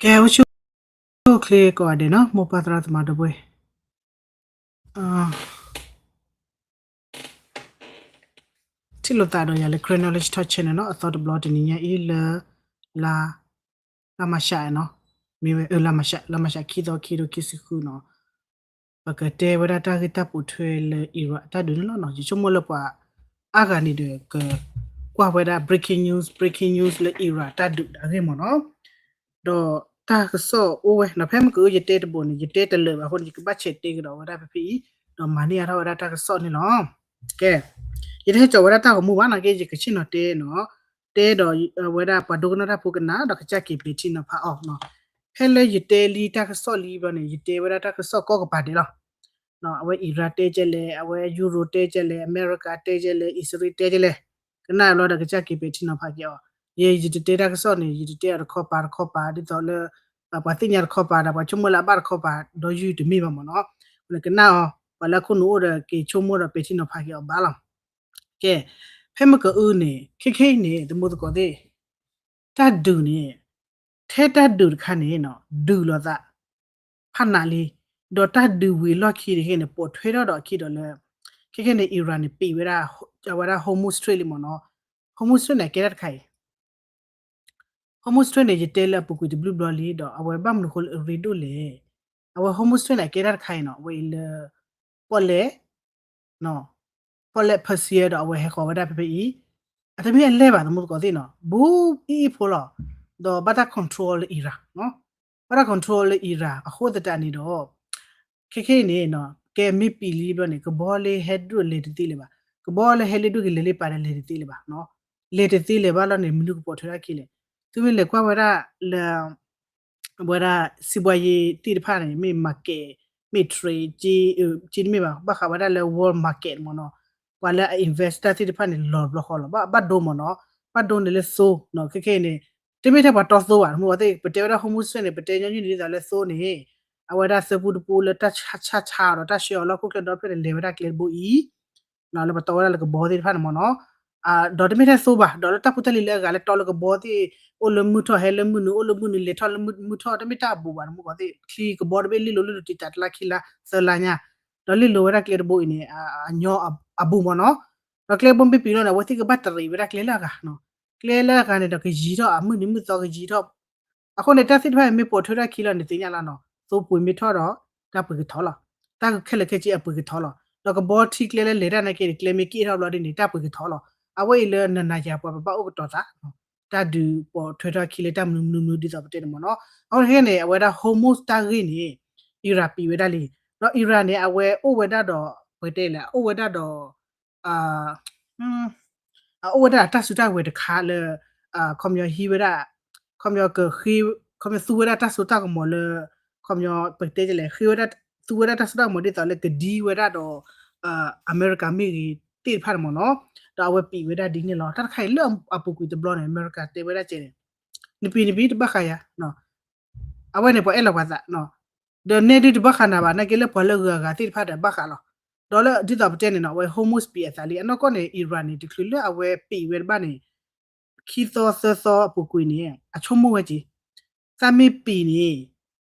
ကဲ အိၣ်ဆူၣ်အိၣ်ချ့ကိးဂၤဒဲးနီၤ မိၢ်ပၢ်သရၣ်သမါဒီပုၢ်ဝဲၢ်, ထံၣ်လိာ်သးဒီးယၤလၢ Karen Knowledge Talk Channel နီၤ, အသီတဘျီတနံၤညါအံၤလၢ လါ လါမၤရှးနီၤ, မ့ၢ်ဝဲ လါမၤရှး လါမၤရှးခံသီ ခံကထိခံဆံဃုနီၤ, ပကတဲဝဲဒၣ်တၢ်ဂ့ၢ်တၢ်ပိာ်ထွဲလၢ Iran တၢ်ဒုးန့ၣ်လီၤနီၤ. ယဆိကမိၣ်လၢပှၤအါဂၤန့ၣ်ဒီး ကကွၢ်ဝဲဒၣ် breaking news, breaking news လၢ Iran တၢ်ဒုးအဂ့ၢ်မ့ၢ်နီၤ. ဒီးတၢ်ကစီၣ်အိၣ်ဝဲနီၤ, ဖဲမ့ၢ်ကအုၣ်ယတဲတဘိန့ၣ် ယတဲတလၢာ်ဘၣ်အဃိန့ၣ် ယကဘၣ်ဆဲးတဲကဒီးဝဲဒၣ်ဖဲဖဲအံၤ, ဒီးမၤန့ၢ်အါထီၣ်ဝဲဒၣ်တၢ်ကစီၣ်န့ၣ်လီၤ. ကဲ, ယတဟဲစိာ်ဝဲဒၣ်တၢ်ဂီၤမူဘၣ်နီၤ, ကဲ ယကဆ့ၣ်နီၤတဲနီၤ, တဲဒီးဝဲဒၣ်ပှၤဒိကနၣ်တၢ်ဖိကနၣ် ဒီးကစၢ်က့ၤပဲာ်ထံနီၤဖးအီၤနီၤ. ဖဲလၢယတဲလံတၢ်ကစီၣ်လံဘျီန့ၣ် ယတဲဝဲဒၣ်တၢ်ကစီၣ်ကိးကပၤဒဲးလီၤ. အဝဲ Iran တဲကဲလဲၣ်, အဝဲ Euro တဲကဲလဲၣ်, အမဲရကၤတဲကဲလဲၣ်, အံၣ်စရ့လးတဲကဲလဲၣ်, ကနၣ်ဘျီဒီးကစၢ်က့ၤပဲာ်ထံနီၤဖးက့ၤအီၤ. ယဲ ယတတဲတၢ်ကစီၣ်န့ၣ် ယတတဲအီၤတခီပၤတခီပၤ ဒ်သိးလၢ ပှၤသ့ၣ်ညါတခီပၤဒီး ပှၤဆိကမိၣ်လၢအဘၣ်တခီပၤ ဒီးယုၢ်တမ့ၢ်ဘၣ်မ့ၢ်နီၤ. ကနၣ်အီၤ ပှၤလၢအခိၣ်နူာ်အိၣ်ဒီးက့ၤဆိကမိၣ်ဒီးပဲာ်ထံနီၤဖးက့ၤအီၤဘၣ်လီၤ. ကဲ, ဖဲမ့ၢ်ကအုၣ်န့ၣ် ခဲခဲအံၤန့ၣ် သမူသကိးသ့ၣ် တၢ်ဒုးန့ၣ် ထဲတၢ်ဒုးတခါန့ၣ်နီၤ ဒုးလိာ်သး ဖးနးလံ, ဒီးတၢ်ဒုးဝံၤလီၢ်ခံတခါန့ၣ် ပိာ်ထွဲထီၣ်ဒီးအခံဒီးလၢ ခဲခဲန့ၣ် Iran န့ၣ် ပံာ်ဝဲဒၣ် အဝဲဒၣ် Hormuz Strait လံမ့ၢ်နီၤ. Hormuz Strait န့ၣ် ကဲတၢ်တခါအံၤ Hormuz Strait န့ၣ် ယတဲလၢအပူၤကွံာ်တဘျုးဘျီလံ ဒီးအဝဲဘၣ်မနုၤအဃိလၢအရ့ဒိၣ်လဲၣ်. အဝဲ Hormuz Strait န့ၣ် ကဲတၢ်တခါအံၤနီၤ အဝဲအံၤလၢ ပီၣ်လဲၣ် ပီၣ်လဲၣ် Persia ဒီးအဝဲဟဲဃီၤဝဲဒၣ်ဖဲဖဲအံၤ အတမ့ၢ်အလဲၢ်ဘၣ် သမူသကိးသ့ၣ်နီၤ ဘူးအံၤအံၤဖိလီၤ. ဒီးဘၣ်တၢ် control လၢ Iran နီၤ, ဘၣ်တၢ် control လၢ Iran အဃိသတးန့ၣ်ဒီး ခဲခဲအံၤန့ၣ် ကဲမ့ၢ်ပံာ်လံဘျီန့ၣ် ကဘီလၢဟဲဒိၣ်လဲၤတသ့လၢၤဘၣ်, ကဘီလၢဟဲလၢဒိၣ်က့ၤလဲၤလၢပၤဒီးလဲၤတသ့လၢၤဘၣ်, လဲၤတသ့လၢၤဘၣ်လီၤန့ၣ် မနုၤကပိာ်ထွဲထီၣ်ခံလဲၣ်. သုမ့ၢ်လဲၤကွၢ်ဝဲဒၣ်လၢ အဝဲဒၣ် စံးဘှါယ့သ့ၣ်တဖၣ်န့ၣ် မ့ၢ် market မ့ၢ် trade က့တမ့ၢ်ဘၣ် ဘၣ်ဃးဝဲဒၣ်လၢ world market မ့ၢ်နီၤ, ပှၤလၢအ invest တၢ်သ့ၣ်တဖၣ်န့ၣ် လီၤဘျီဃီလီၤ ဘၣ်ဒိမ့ၢ်နီၤ, ဘၣ်ဒိန့ၣ်လၢသိနီၤ ခဲခဲအံၤန့ၣ် တမ့ၢ်ထဲပှၤတီသိဘၣ် မ့ၢ်ဝဲသ့ၣ် ပတဲဝဲဒၣ် Hormuz Strait န့ၣ် ပတဲညီနုၢ်န့ၣ်ဒ်သိးလၢသိန့ၣ် အဝဲဒၣ်သၢပူတပူလၢတၢ်ဆါဆါဒီးတၢ်ဆှၢအီၤလၢဟီၣ်ခိၣ်ချၢဒီဖျၢၣ်န့ၣ် လဲၤဝဲဒၣ်ကျဲတဘိအံၤ လၢပတီဝဲဒၣ်လၢကဘီသ့ၣ်တဖၣ်န့ၣ်မ့ၢ်နီၤ, ဒီးတမ့ၢ်ထဲသိဘၣ် ဒီးလၢတၢ်ဖိတၢ်လံၤလၢအဂၤလၢတီလၢကဘီသ့ၣ် အိၣ်လၢမုၢ်ထီၣ်ဟဲလၢမုၢ်နုာ် အိၣ်လၢမုၢ်နုာ်လဲၤထီၣ်လၢမုၢ်ထီၣ် တမ့ၢ်တၢ်အဘူးဘၣ် မ့ၢ်ဝဲသ့ၣ် ချံကဘီတဘ့ၣ်လ့ၢ်လိာ်လၢလိၤတံာ်တာ်တလါခံလါသၢလါညါ, ဒီးလ့ၢ်လိာ်ဝဲဒၣ်ကျဲတဘိအံၤန့ၣ် အညီအဘူးမ့ၢ်နီၤ, ဒီးကျဲတဘိမ့ၢ်ပံာ်လီၤန့ၣ် အဝဲသ့ၣ်ကဘၣ်တရံးဝဲဒၣ်ကျဲလၢအဂၤနီၤ, ကျဲလၢအဂၤန့ၣ်ဒီးကယံၤထီၣ်အမုၢ်နံၤမုၢ်သီကယံၤထီၣ် အဃိန့ၣ် တၢ်သ့ၣ်တဖၣ်မ့ၢ်ပိာ်ထွဲထီၣ်ခံလီၤန့ၣ် သ့ၣ်ညါလီၤနီၤ, သိပှ့ၤမ့ၢ်ထီၣ်ဒီး တၢ်ပှ့ၤကထီလီၤ, တၢ်ခဲလၢာ်ခဲဆ့အပှ့ၤကထီလီၤ, ဒီးကဘီထံကျဲလၢလဲၤတၢ်နာ်က့န့ၣ် ကျဲမ့ၢ်က့ၣ်ထီၣ်ဘျီဒ်န့ၣ် တၢ်ပှ့ၤကထီလီၤ, အဝဲအံၤလၢနၤနၤယၤပှၤပဘၣ်အိၣ်ကတီၤသး တၢ်ဒုးပိာ်ထွဲထီၣ်ခံလၢတၢ်မနုၤမနုၤဒ်သိးပတဲန့ၣ်မ့ၢ်နီၤ, အဃိန့ၣ် အဝဲဒၣ် Hormuz တၢ်ဂ့ၢ်န့ၣ် Iran ပံာ်ဝဲဒၣ်လံ, ဒီး Iran န့ၣ် အဝဲအိၣ်ဝဲဒၣ်ဒီး ပတဲလဲၣ် အိၣ်ဝဲဒၣ်ဒီး အအိၣ်ဝဲဒၣ်တၢ်စုတၢ်ဝဲၤတခါလၢ ခီပညီဟံးဝဲဒၣ် ခီပညီက ခီပညီသူဝဲဒၣ်တၢ်စိတၢ်ကမီၤလၢ ခီပညီပတဲလဲၣ် ဃ့ဝဲဒၣ် သူဝဲဒၣ်တၢ်စိတၢ်ကမီၤဒ်သိးလၢကဒံဝဲဒၣ်ဒီး အမဲရကၤမ့ၢ်ဂ့ၤသ့ၣ်တဖၣ်န့ၣ်မ့ၢ်နီၤ, ဒီးအဝဲပံာ်ဝဲဒၣ်ဒ်န့ၣ်လီၤ. တၢ်တခါအံၤလၢအပူၤကွံာ်တဘျီန့ၣ် အမဲရကၤတဲဝဲဒၣ်ကဲန့ၣ် နပံာ်နပံာ်တဘၣ်ဃးယၤ အဝဲန့ၣ်ပှၤအဲၣ်လီၤပှၤသး ဒီးနဲဒုတဘၣ်ဃးနၤဘၣ် နာ်က့လၢပှၤလၢဂုၤအဂၤသ့ၣ်တဖၣ်ဒီးဘၣ်ဃးလီၤ. ဒီးလၢဒ်သိးပတဲန့ၣ်နီၤ အဝဲ Hormuz ပံာ်အသးလံ အနီၢ်ကီၢ်န့ၣ် Iran န့ၣ် တချုးလၢအဝဲပံာ်ဝဲတဘၣ်န့ၣ် ခံသီသၢသီအပူၤကွံာ်န့ၣ် အဆိကမိၣ်ဝဲက့ၤ သးမ့ၢ်ပံာ်န့ၣ်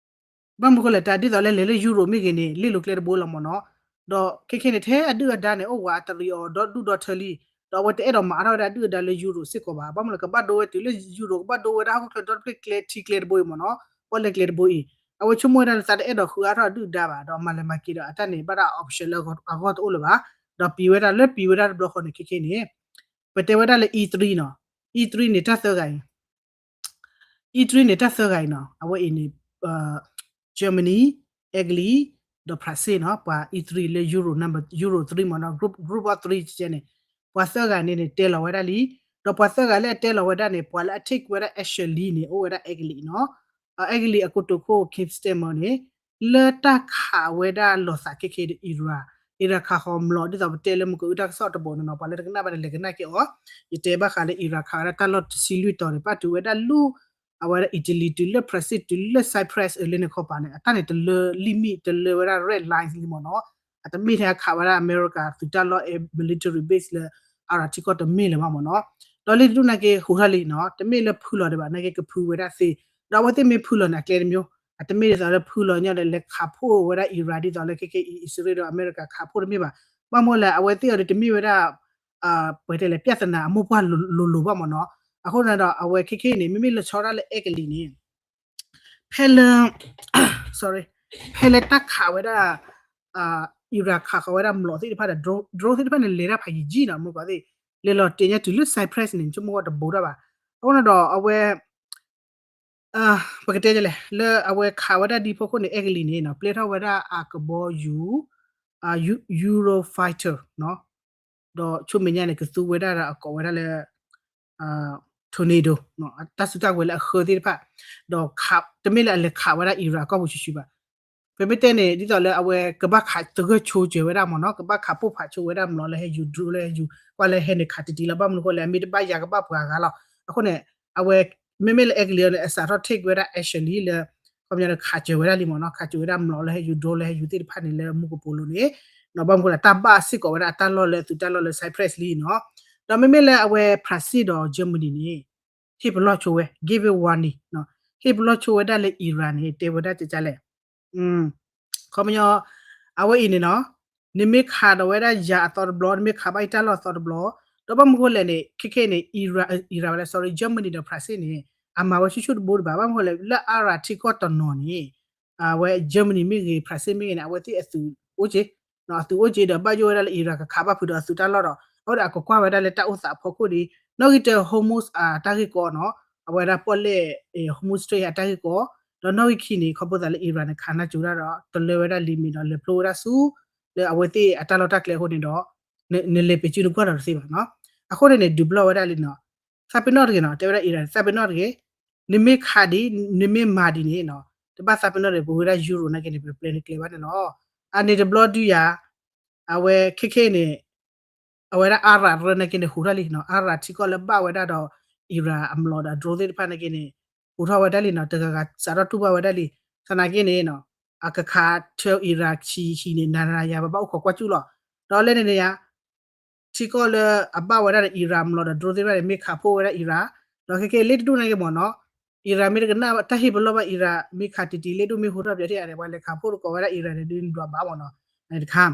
ဘၣ်မနုၤဃိလဲၣ် တၢ်ဒ်သိးလၢလဲၤလၢ Europe မ့ၢ်ဂ့ၤန့ၣ် လ့ၢ်လိၤကျဲတဘိလီၤမ့ၢ်နီၤ. ဒီးခဲခဲန့ၣ် ထဲအဒုၣ်အဒါန့ၣ် အိၣ်ဝးအတရံးအီၤဒီဒူၣ်ဒီထၢလံ, ဒီးအဝဲတအဲၣ်ဒိးမၤအါထီၣ်ဝဲဒၣ်အဒုၣ်အဒါလၢ Europe စ့ၢ်ကီးဘၣ်. ဘၣ်မနုၤလဲၣ် ကဘၣ်ဒိဝဲတုၤလၢ Europe ကဘၣ်ဒိဝဲဒၣ်ဟီၣ်ခိၣ်ချၢဒီတဖျၢၣ်ကျဲထံကျဲတဘိအံၤမ့ၢ်နီၤ, ပီၣ်လဲၣ်ကျဲတဘိအံၤ, အဝဲဆိကမိၣ်ဝဲဒၣ်လၢသးတအဲၣ်ဒိးဃုအါထီၣ်အဒုၣ်အဒါဘၣ်, ဒီးမၤလဲၤမၤက့ၤဒီးအတၢ်န့ၣ် ဘၣ်တၢ် option လၢအဂီၢ်တအိၣ်လၢၤဘၣ်. ဒီးပံာ်ဝဲဒၣ်လၢပံာ်ဝဲဒၣ်တဘျီဃီန့ၣ် ခဲခဲန့ၣ် ပတဲဝဲဒၣ်လၢ E three နီၤ, E three န့ၣ်တၢ်သၢဂၤအံၤ E three န့ၣ် တၢ်သၢဂၤအံၤနီၤ, အဝဲအံၤန့ၣ် Germany, Italy ဒီး France နီၤ, ပှၤ E three လၢ Euro number, Euro three မ့ၢ်နီၤ, group, group of three ကဲန့ၣ်, ပှၤသၢဂၤန့ၣ်န့ၣ် တဲလီၤဝဲဒၣ်လံ, ဒီးပှၤသၢဂၤလၢအတဲလီၤဝဲဒၣ်န့ၣ် ပှၤလၢအ take ဝဲဒၣ် action လံန့ၣ် အိၣ်ဝဲဒၣ် Italy နီၤ, Italy အကိတိာ်ခိၣ် Keir Starmer န့ၣ် လၢတၢ်ခးဝဲဒၣ်လီၤသးခဲခဲဒီး Iran, Iran ခးဃီၤမျိာ် ဒ်သိးပတဲလၢမုၢ်ကအုၣ်တၢ်ကစီၣ်တဘိန့ၣ်နီၤ, ပှၤလၢတကနၣ်ဘၣ်န့ၣ် လဲၤကနၣ်က့ၤအီၤ, ယတဲဘၣ်ဃးလၢ Iran ခးဝဲဒၣ်တၢ်လီၢ်တဆံလွံၢ်တီၤန့ၣ် ဘၣ်တုၤဝဲဒၣ်လၢ အဝဲဒၣ် Italy တုၤလၢ France တုၤလၢ Cyprus အလၢန့ၣ်ခီပၤန့ၣ် အတၢ်န့ၣ်တလၢ limit တလၢဝဲဒၣ် red lines လံမ့ၢ်နီၤ, အတမ့ၢ်ထဲအခးဝဲဒၣ်အမဲရကၤသုးတၢ်လီၢ် military base လၢ အရၤထံကီၢ်တမ့ၢ်လၢၤဘၣ်မ့ၢ်နီၤ, ဒီးလၢတဒူၣ်နာ်က့ ဟူးထီၣ်လံနီၤ, တမ့ၢ်လၢဖုလီၤဒံးဘၣ် နာ်က့ကဖုဝဲဒၣ်သ့ ဒီးအဝဲသ့ၣ်မ့ၢ်ဖုလီၤန့ၣ် အကျဲတမျိုး, အတမ့ၢ်ဒ်သိးလၢဖုလီၤညီဒီး လဲၤခးဖှိၣ်ဝဲဒၣ် Iran ဒ်သိးလၢခဲခဲအံၤ အံၣ်စရ့လးဒီးအမဲရကၤခးဖှိၣ်တမ့ၢ်ဘၣ်. ဘၣ်မနုၤလဲၣ် အဝဲသ့ၣ်အံၤဒီးတမ့ၢ်ဝဲဒၣ် ပတဲလဲၣ် ပြဿနာအမိၢ်ပှၢ်လိၤလိၤဘၣ်မ့ၢ်နီၤ. အဃိန့ၣ်ဒီး အဝဲခဲခဲအံၤန့ၣ် မ့မ့ၢ်လၢဆီဒၣ်လၢအဲကလံးန့ၣ် ဖဲလၢ sorry ဖဲလၢတၢ်ခးဝဲဒၣ် Iran ခးဃီၤဝဲဒၣ်မျိာ်သ့ၣ်တဖၣ်ဒီး drone သ့ၣ်တဖၣ်န့ၣ် လဲၤတၢ်ဖးယံာ်ယံာ်နီၤ မုၢ်ကီၢ်သ့ၣ် လဲၤလီၤတဲာ်ညါတုၤလၢ Cyprus န့ၣ် ဆိကမိၣ်ဝဲတဘူးထီၣ်ဘၣ်. အဃိန့ၣ်ဒီးအဝဲ ပကတဲလဲၣ် လၢအဝဲခးဝဲဒၣ်ဒ်ဖီခိၣ်န့ၣ် အဲကလံးန့ၣ်နီၤ ပျဲထီၣ်ဝဲဒၣ်အကဘီယူၤ Eurofighter နီၤ ဒီးဆူမဲာ်ညါန့ၣ် ကသူဝဲဒၣ်ဒီးအကိးဝဲဒၣ်လၢ tornado နီၤ တၢ်စုတၢ်ကဝဲၤလၢအဃၢသ့ၣ်တဖၣ် ဒီးတမ့ၢ်လၢအလဲၤခးဝဲဒၣ် Iran အကီၢ်ပူၤဆူၣ်ဆူၣ်ဘၣ်. ပမ့ၢ်တဲန့ၣ် ဒ်သိးလၢအဝဲကဘၣ်ခးသဂၢၢ်ဆိစၢၤဝဲဒၣ်မ့ၢ်နီၤ ကဘၣ်ခးပိၢ်ဖးဆိဝဲဒၣ်မျိာ်လၢဟဲယူၤ drone လၢဟဲယူၤ ကွၢ်လၢဟဲန့ၣ်ခးတံၢ်တံၢ်လီၤ ဘၣ်မနုၤအဃိလဲၣ် အမ့ၢ်တဘၣ်ယၤကဘၣ်ပှၤဂၤလီၤ. အဃိန့ၣ် အဝဲ မ့မ့ၢ်လၢအဲကလံးန့ၣ် အစးထီၣ် take ဝဲဒၣ် action လံလၢ ခီပညီန့ၣ် ခးစၢၤဝဲဒၣ်လံမ့ၢ်နီၤ ခးစၢၤဝဲဒၣ်မျိာ်လၢဟဲယူၤ drone လၢဟဲယူၤသ့ၣ်တဖၣ်န့ၣ်လၢမူကပိာ်လိၤန့ၣ် ဘၣ်မနုၤအဃိလဲၣ် တၢ်ဘၣ်စ့ၢ်ကီးဝဲဒၣ်အတၢ်လီၢ်လၢအသုးတၢ်လီၢ်လၢ Cyprus လံနီၤ. ဒီးမ့မ့ၢ်လၢအဝဲ France ဒီး Germany န့ၣ် ဟ့ၣ်ပလီၢ်ဆိဝဲ give it warning နီၤ ဟ့ၣ်ပလီၢ်ဆိဝဲဒၣ်လၢ Iran န့ၣ် တဲဝဲဒၣ်ကကလဲၣ် ခီပညီ အဝဲအံၤန့ၣ်နီၤ နမ့ၢ်ခးဒီးဝဲဒၣ်ယၤအသီတဘျီ နမ့ၢ်ခးဘၣ်ယတၢ်လီၢ်အသီတဘျီ ဒီးဘၣ်မနုၤအဃိလဲၣ်န့ၣ် ခဲခဲအံၤန့ၣ် Iran Iran ဝဲဒၣ် sorry Germany ဒီး France န့ၣ် အမၤဝဲဆူၣ်ဆူၣ်တဘိတဘၣ် ဘၣ်မနုၤအဃိလဲၣ် လၢအါရၤထံကီၢ်တနီၤန့ၣ် အဝဲ Germany မ့ၢ်ဂ့ၤ France မ့ၢ်ဂ့ၤန့ၣ် အဝဲသ့ၣ်အသုးအိၣ်က့ အသုးအိၣ်က့ဒီးဘၣ်ယိၣ်ဝဲဒၣ်လၢ Iran ကခးဘၣ်ဖုးဒီးအသုးတၢ်လီၢ်ဒီး အဝဲဒၣ်အကကွၢ်ဝဲဒၣ်လၢတၢ်အိၣ်သးအဖီခိၣ်ဒီး နီၣ်ဂံၢ်တၢ Hormuz အတၢ်ဂ့ၢ်ကီနီၤ အဝဲဒၣ်ပီၣ်လဲၣ် Hormuz Strait အတၢ်ဂ့ၢ်ကီ ဒီးနီၣ်ဂံၢ်ခံန့ၣ် ခီဖျိသးလၢ Iran န့ၣ် ခးနၢ်ကၠိဒၣ်ဒီး တလၢဝဲဒၣ်လံမ့ၢ်ဒီး လဲၤဖျိဝဲဒၣ်ဆူ လၢအဝဲသ့ၣ်အတၢ်လီၢ်တၢ်ကျဲအဃိန့ၣ်ဒီး နလဲၤပ့ၤစုနကွၢ်ဒီးတသ့ဘၣ်နီၤ. အဃိန့ၣ်န့ၣ် ဒုးဘျီၣ်ဝဲဒၣ်လံနီၤ သးပ့ၤနီၣ်တဂ့ၤနီၤ တဲဝဲဒၣ် Iran သးပ့ၤနီၣ်တဂ့ၤ နမ့ၢ်ခးဒ် နမ့ၢ်မၤဒ်န့ၣ်နီၤ တဘၣ်သးပ့ၤနီၣ်တဂ့ၤ ပဝဲဒၣ် Euro နာ်က့န့ၣ် ပပျဲနကျဲဘၣ်န့ၣ်လီၤ. အန့ၣ်တဘျီဒုးယၤ အဝဲခဲခဲအံၤန့ၣ် အဝဲဒၣ်အါရၤရၢနာ်က့န့ၣ် ဟူးထီၣ်လံနီၤ အါရၤထံကီၢ်လၢဘၣ်ဝဲဒၣ်ဒီး Iran အမျိာ်ဒီး drone သ့ၣ်တဖၣ်နာ်က့န့ၣ် ဟူးထီၣ်ဝဲဒၣ်လံနီၤ တဂၤဂၤစးထီၣ်တူၢ်ဘၣ်ဝဲဒၣ်လံ သနာ်က့န့ၣ်နီၤ အကခးထၢ Iran ဆံးဆံးန့ၣ် နၤနၤယၤ ပဘၣ်အိၣ်ခိးကွၢ်စူၣ်လီၤ. ဒီးလဲၣ်န့ၣ်န့ၣ်ယၤ ထံကီၢ်လၢအဘၣ်ဝဲဒၣ်ဒီး Iran မျိာ်ဒီး drone သ့ၣ်တဖၣ်န့ၣ် မ့ၢ်ခးဖှိၣ်ဝဲဒၣ် Iran ဒီးခဲခဲလ့တဒူၣ်နာ်က့မ့ၢ်နီၤ Iran မ့ၢ်တကနၣ်တၢ်ဟ့ၣ်ပလီၢ်ဘၣ် Iran မ့ၢ်ခးတံၢ်တံၢ်လ့ဒိၣ်မ့ၢ်ဟူထီၣ်ပၠးထံၣ်အါန့ၣ် ပှၤလဲၤခးဖှိၣ်တကိးဝဲဒၣ် Iran န့ၣ်ဒုးဒွးဘၣ်မ့ၢ်နီၤ တခါ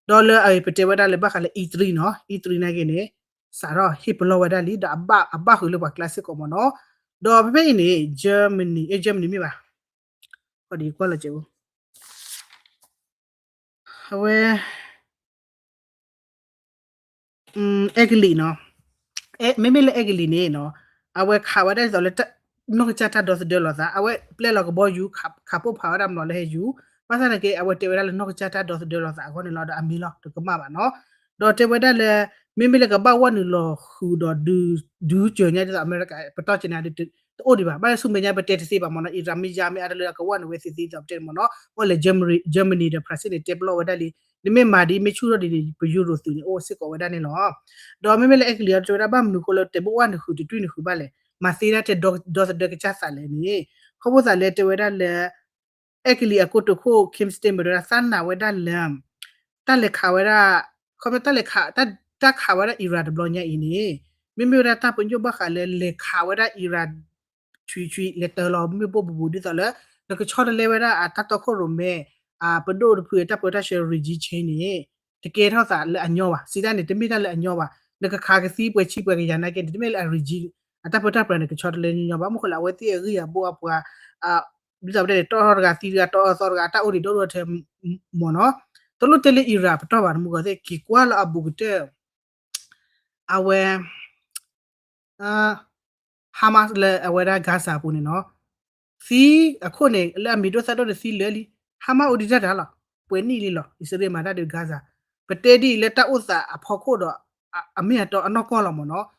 ဒီးလၢအပတဲဝဲဒၣ်လၢဘၣ်ဃးလၢ E three နီၤ E three နာ်က့န့ၣ် စးထီၣ်ဟ့ၣ်ပလီၢ်ဝဲဒၣ်လံ ဒီးအဘၣ်အဘၣ်ဃုာ်လၢပှၤကျါစ့ၢ်ကီးမ့ၢ်နီၤ ဒီးဖဲဖဲအံၤန့ၣ် Germany အဲ Germany မ့ၢ်ဘၣ် ဒီးကွၢ်လီၤကဲး အဝဲ အဲကလံးနီၤ မ့မ့ၢ်လၢအဲကလံးန့ၣ်နီၤ အဝဲခးဝဲဒၣ်ဒ်သိးလၢ နီၢ်ကစၢ်တၢ်ဒီသဒၢလီၤသး အဝဲပျဲလီၤကဘီယူၤ ခးပိၢ်ဖးဝဲဒၣ်မျိာ်လၢဟဲယူၤ ဘၣ်ဆၣ်သနာ်က့ အဝဲတဲဝဲဒၣ်လၢနီၢ်ကစၢ်တၢ်ဒီသဒၢလီၤသးအဂီၢ်န့ၣ်လီၤ ဒီးအမံၤလီၤ တကမၣ်ဘၣ်နီၤ ဒီးတဲဝဲဒၣ်လၢ မ့မ့ၢ်လၢကဘၣ်ဝဲနုာ်လီၤဃုာ်ဒီး ဒုးစၢၤညါဒ်သိးအမဲရကၤ ပတီၢ်က့ၤန့ၣ် တအိၣ်ဒံးဘၣ် ဘၣ်ဆၣ်ဆူမဲာ်ညါပတဲတသ့ဘၣ်မ့ၢ်နီၤ Iran မ့ၢ်ယါမ့ၢ်အါတလၢအကဝဲၢ်နုာ်ဝဲသ့သ့ဒ်သိးပတဲန့ၣ်မ့ၢ်နီၤ ဝဲလဲၣ် Germany ဒီး France န့ၣ် တဲပလီၢ်ဝဲဒၣ်လံ နမ့ၢ်မၤဒ်မ့ၢ်ဆူၣ်ထီၣ်ဒ်န့ၣ် ပယူရိသုးန့ၣ် အိၣ်စ့ၢ်ကီးဝဲဒၣ်န့ၣ်လီၤ ဒီးမ့မ့ၢ်လၢအဲကလံးအံၤတဲဝဲဒၣ် ဘၣ်မနုၤအဃိလၢတဲဘိးဝဲနုာ်ဃုာ်တတွံၢ်နုာ်ဃုာ်ဘၣ်လဲၣ် မၤသ့ဒၣ်ထဲဒီသဒၢကစၢ်သးလဲၣ်န့ၣ် ခီဖျိသးလၢတဲဝဲဒၣ်လၢ အဲကလံးအကိတိာ်ခိၣ် Keir Starmer တဲဝဲဒၣ် သးနာ်ဝဲဒၣ်လၢ တၢ်လဲၤခးဝဲဒၣ် ခီဖျိတၢ်လဲၤခး တၢ်ခးဝဲဒၣ် Iran တဘျီညါအံၤန့ၣ် မ့မ့ၢ်ဝဲဒၣ်တၢ်ပညိၣ်ဘၣ်ဃးလၢလဲၤခးဝဲဒၣ် Iran ထွံၣ်ထွံၣ် လဲၤတၢ်လီၤမ့ၣ်ပိၢ်ဘူးဘူးဒ်သိးလၢ နကဆီတလဲဝဲဒၣ်အတၢ်တီခိၣ်ရိၣ်မဲ အပဒိၣ်တဖုအတၢ်ပၢတၢ်ဆှၢ regime change န့ၣ် တကဲထီၣ်သးလၢအညီဘၣ် စံးတၢ်န့ၣ် တမ့ၢ်တၢ်လၢအညီဘၣ် နကခးကသံပှဲၤဆံပှဲၤကယၤနာ်က့န့ၣ် တမ့ၢ်လၢအ regime အတၢ်ပၢတၢ်ပြးန့ၣ် ကဆီတလဲညီညီဘၣ် မ့ၢ်ဃိလၢ အဝဲသ့ၣ်အဂံၢ်အဘါအပှၤ ဒ်သိးပတဲန့ၣ် တီၢ်ထီၣ်တဂၤသံတဂၤ တီၢ်အီၤသီတဂၤ အတၢ်အိၣ်ဒံးဒိၣ်ဒိၣ်ထဲမ့ၢ်နီၤ တလိၣ်တဲလၢ Iran ပတီၢ်ဘၣ် နမုၢ်ဂီၤသ့ၣ် က့ၤကွၢ်လၢအဘူးကတၢၢ် အဝဲ Hamas လၢအဝဲဒၣ် Gaza ပူၤန့ၣ်နီၤ သံအခိၣ်န့ၣ် လၢအမံၤဒိၣ်သၣ်ဒိၣ်န့ၣ်သံလၢာ်လံ Hamas အိၣ်ဒံးတၢ်တၢ်လီၤ ပှဲၤနံၣ်လံလီၤ အံၣ်စရ့လးမၤတၢ်ဒုး Gaza ပတဲဒ်အံၤလၢတၢ်အိၣ်သးအဖီခိၣ်ဒီး အမ့ၢ်အတီအနီၢ်ကီၢ်လီၤမ့ၢ်နီၤ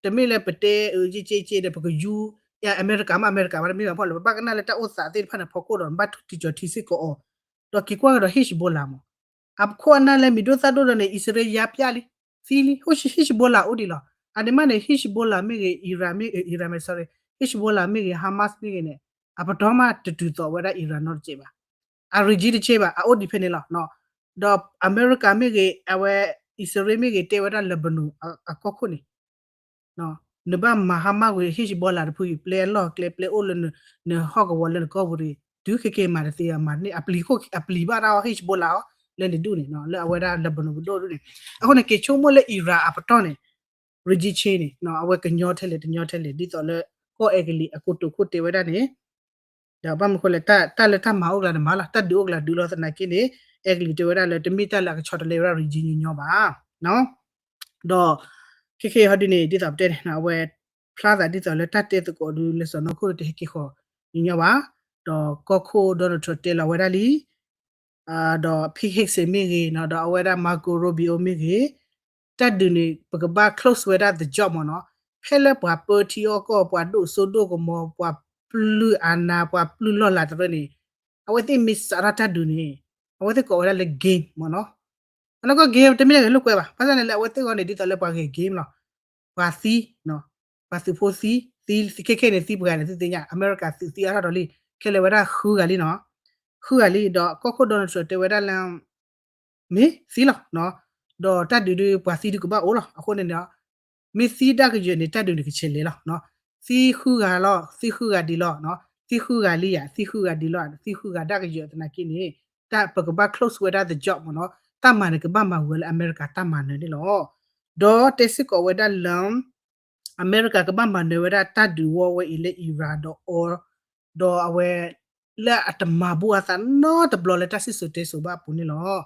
တမ့ၢ်လၢပတဲအၢက့က့က့ဒီး ပကယူ အမဲရကၤမ့ၢ် အမဲရကၤမ့ၢ်တမ့ၢ်ဘၣ်ဖီၣ်လၢ ပဘၣ်ကနၣ်လၢတၢ်အိၣ်သးသ့ၣ်တဖၣ်န့ၣ် ဖီခိၣ်ဒီး ဘၣ်ထံၣ်ကၠီၤထံစ့ၢ်ကီးအီၤ ဒီးက့ၤကွၢ်ကဒီး Hezbollah မ့ၢ် အခိၣ်အနၢ်လၢမံၤဒိၣ်သၣ်ဒိၣ်ဒီးန့ၣ် အံၣ်စရ့လးယါပျၢ်လံ သံလံ Hezbollah အိၣ်ဒံးလီၤ အန့ၣ်မးန့ၣ် Hezbollah မ့ၢ်ဂ့ၤ Iran မ့ၢ် Iran မ့ၢ် sorry Hezbollah မ့ၢ်ဂ့ၤ Hamas မ့ၢ်ဂ့ၤန့ၣ် အပတီၢ်မးတတုၤသိးဝဲဒၣ် Iran နီတစဲးဘၣ် အ regime တစဲးဘၣ် အအိၣ်ဒံးဖဲန့ၣ်လီၤ ဒီးအမဲရကၤမ့ၢ်ဂ့ၤ အဝဲ အံၣ်စရ့လးမ့ၢ်ဂ့ၤ တဲဝဲဒၣ် Lebanon အကီၢ်ခိၣ်န့ၣ် နဘၣ်မၤဟါမၢ်ကွံာ် Hezbollah တဖုအံၤ ပျဲအလီၢ်ကျဲ ပျဲအိၣ်လၢနဟီၣ်ကဝီၤလၢနကီၢ်ပူၤတဂ့ၤ တုၤခဲက့ၤမၤတသ့အမၤန့ၣ် အပျံၤဘၣ်တၢ်အီၤ Hezbollah အီၤ လၢနဒူၣ်န့ၣ် လၢအဝဲဒၣ် Lebanon ပဒိၣ်ဒူၣ်န့ၣ် အဃိန့ၣ် က့ၤဆိကမိၣ်လၢ Iran အပတီၢ်န့ၣ် regime change န့ၣ် အဝဲကညီထဲလဲၣ်တညီထဲလဲၣ် ဒ်သိးလၢ ကီၢ်အဲကလံးအကိတိာ်ခိၣ်တဲဝဲဒၣ်န့ၣ် ဒီးဘၣ်မနုၤဃိလဲၣ် တၢ်လၢတၢ်မၤအိၣ်ကျါန့ၣ်မၤလီၤ တၢ်ဒုးအိၣ်ကျါဒုးလီၤသနာ်က့န့ၣ် အဲကလံးတဲဝဲဒၣ်လၢ တမ့ၢ်တၢ်လၢအကဆီတလဲဝဲဒၣ် regime ညီညီဘၣ် ဒီး ခဲခဲအံၤဟီဒုန့ၣ် ဒ်သိးပတဲန့ၣ် အဝဲ ဖျါသးဒ်သိးလၢတၢ်တဲသကိးဒုးလၢစီၤနီၢ်ခိၣ်တဟဲက့ၤဃီၤညီညီဘၣ် ဒီးကီၢ်ခိၣ် Donald Trump တဲလီၤဝဲဒၣ်လံ ဒီး Pete Hegseth မ့ၢ်ဂ့ၤနီၤ ဒီးအဝဲဒၣ် Marco Rubio မ့ၢ်ဂ့ၤ တၢ်ဒုးန့ၣ် ပကဘၣ် close ဝဲဒၣ် the job မ့ၢ်နီၤ ဖဲလၢပှၤပၢထံအီၣ်ကီၢ် ပှၤဒိၣ်စိဒိၣ်ကမီၤ ပှၤပျုၢ်အနါ ပှၤပျုၢ်လီၢ်လၤတရၢန့ၣ် အဝဲသ့ၣ်မ့ၢ်စးထီၣ်တၢ်ဒုးန့ၣ် အဝဲသ့ၣ်ကိးဝဲဒၣ်လၢ game မ့ၢ်နီၤ အနီၢ်ကီၢ် game တမ့ၢ်လၢဂဲၤလိာ်ကွဲဘၣ် ဘၣ်ဆၣ်န့ၣ်လၢအဝဲသ့ၣ်ဂီၢ်န့ၣ် ဒ်သိးလၢပှၤဂဲၤ game လီၤ ပှၤသံ ပှၤသုးဖိသံ သံခဲခဲန့ၣ် သံပှဲၤဂၤန့ၣ် သုသ့ၣ်ညါ အမဲရကၤသုးသံအါထီၣ်ဒီးလံ ခဲလၢာ်ဝဲဒၣ်ဃုဂၤလံနီၤ ဃုဂၤလံ ဒီးကီၢ်ခိၣ် Donald Trump တဲဝဲဒၣ်လၢ မ့ၢ်သံလီၤ ဒီးတၢ်ဒုးဒုးပှၤသံဒုးကဘၣ်အိၣ်လီၤ အဃိန့ၣ်န့ၣ် မ့ၢ်သံဒၣ်ကယၢၤန့ၣ် တၢ်ဒုးန့ၣ်ကဆဲးလဲၤလီၤ သံဃုဂၤလီၤ သံဃုဂၤဒံးလီၤ သံဃုဂၤလံယၤ သံဃုဂၤဒံးလီၤ သံဃုဂၤဒၣ်ကယၢၤသနာ်က့န့ၣ် တၢ်ပကဘၣ် close ဝဲဒၣ် the job မ့ၢ်နီၤ တၢ်မၤန့ၣ်ကဘၣ်မၤဝဲလၢအမဲရကၤတၢ်မၤနၢၤန့ၣ်လီၤ ဒီးတဲစ့ၢ်ကီးဝဲဒၣ်လၢ အမဲရကၤကဘၣ်မၤနၢၤဝဲဒၣ်တၢ်ဒုးဝီဝဲအံၤလၢ Iran ဒီးအီၤ ဒီးအဝဲ လၢအတမၤဘူၣ်အသးနီတဘျီလၢတၢ်စံၣ်စိၤတဲစိၤဘၣ်အပူၤန့ၣ်လီၤ.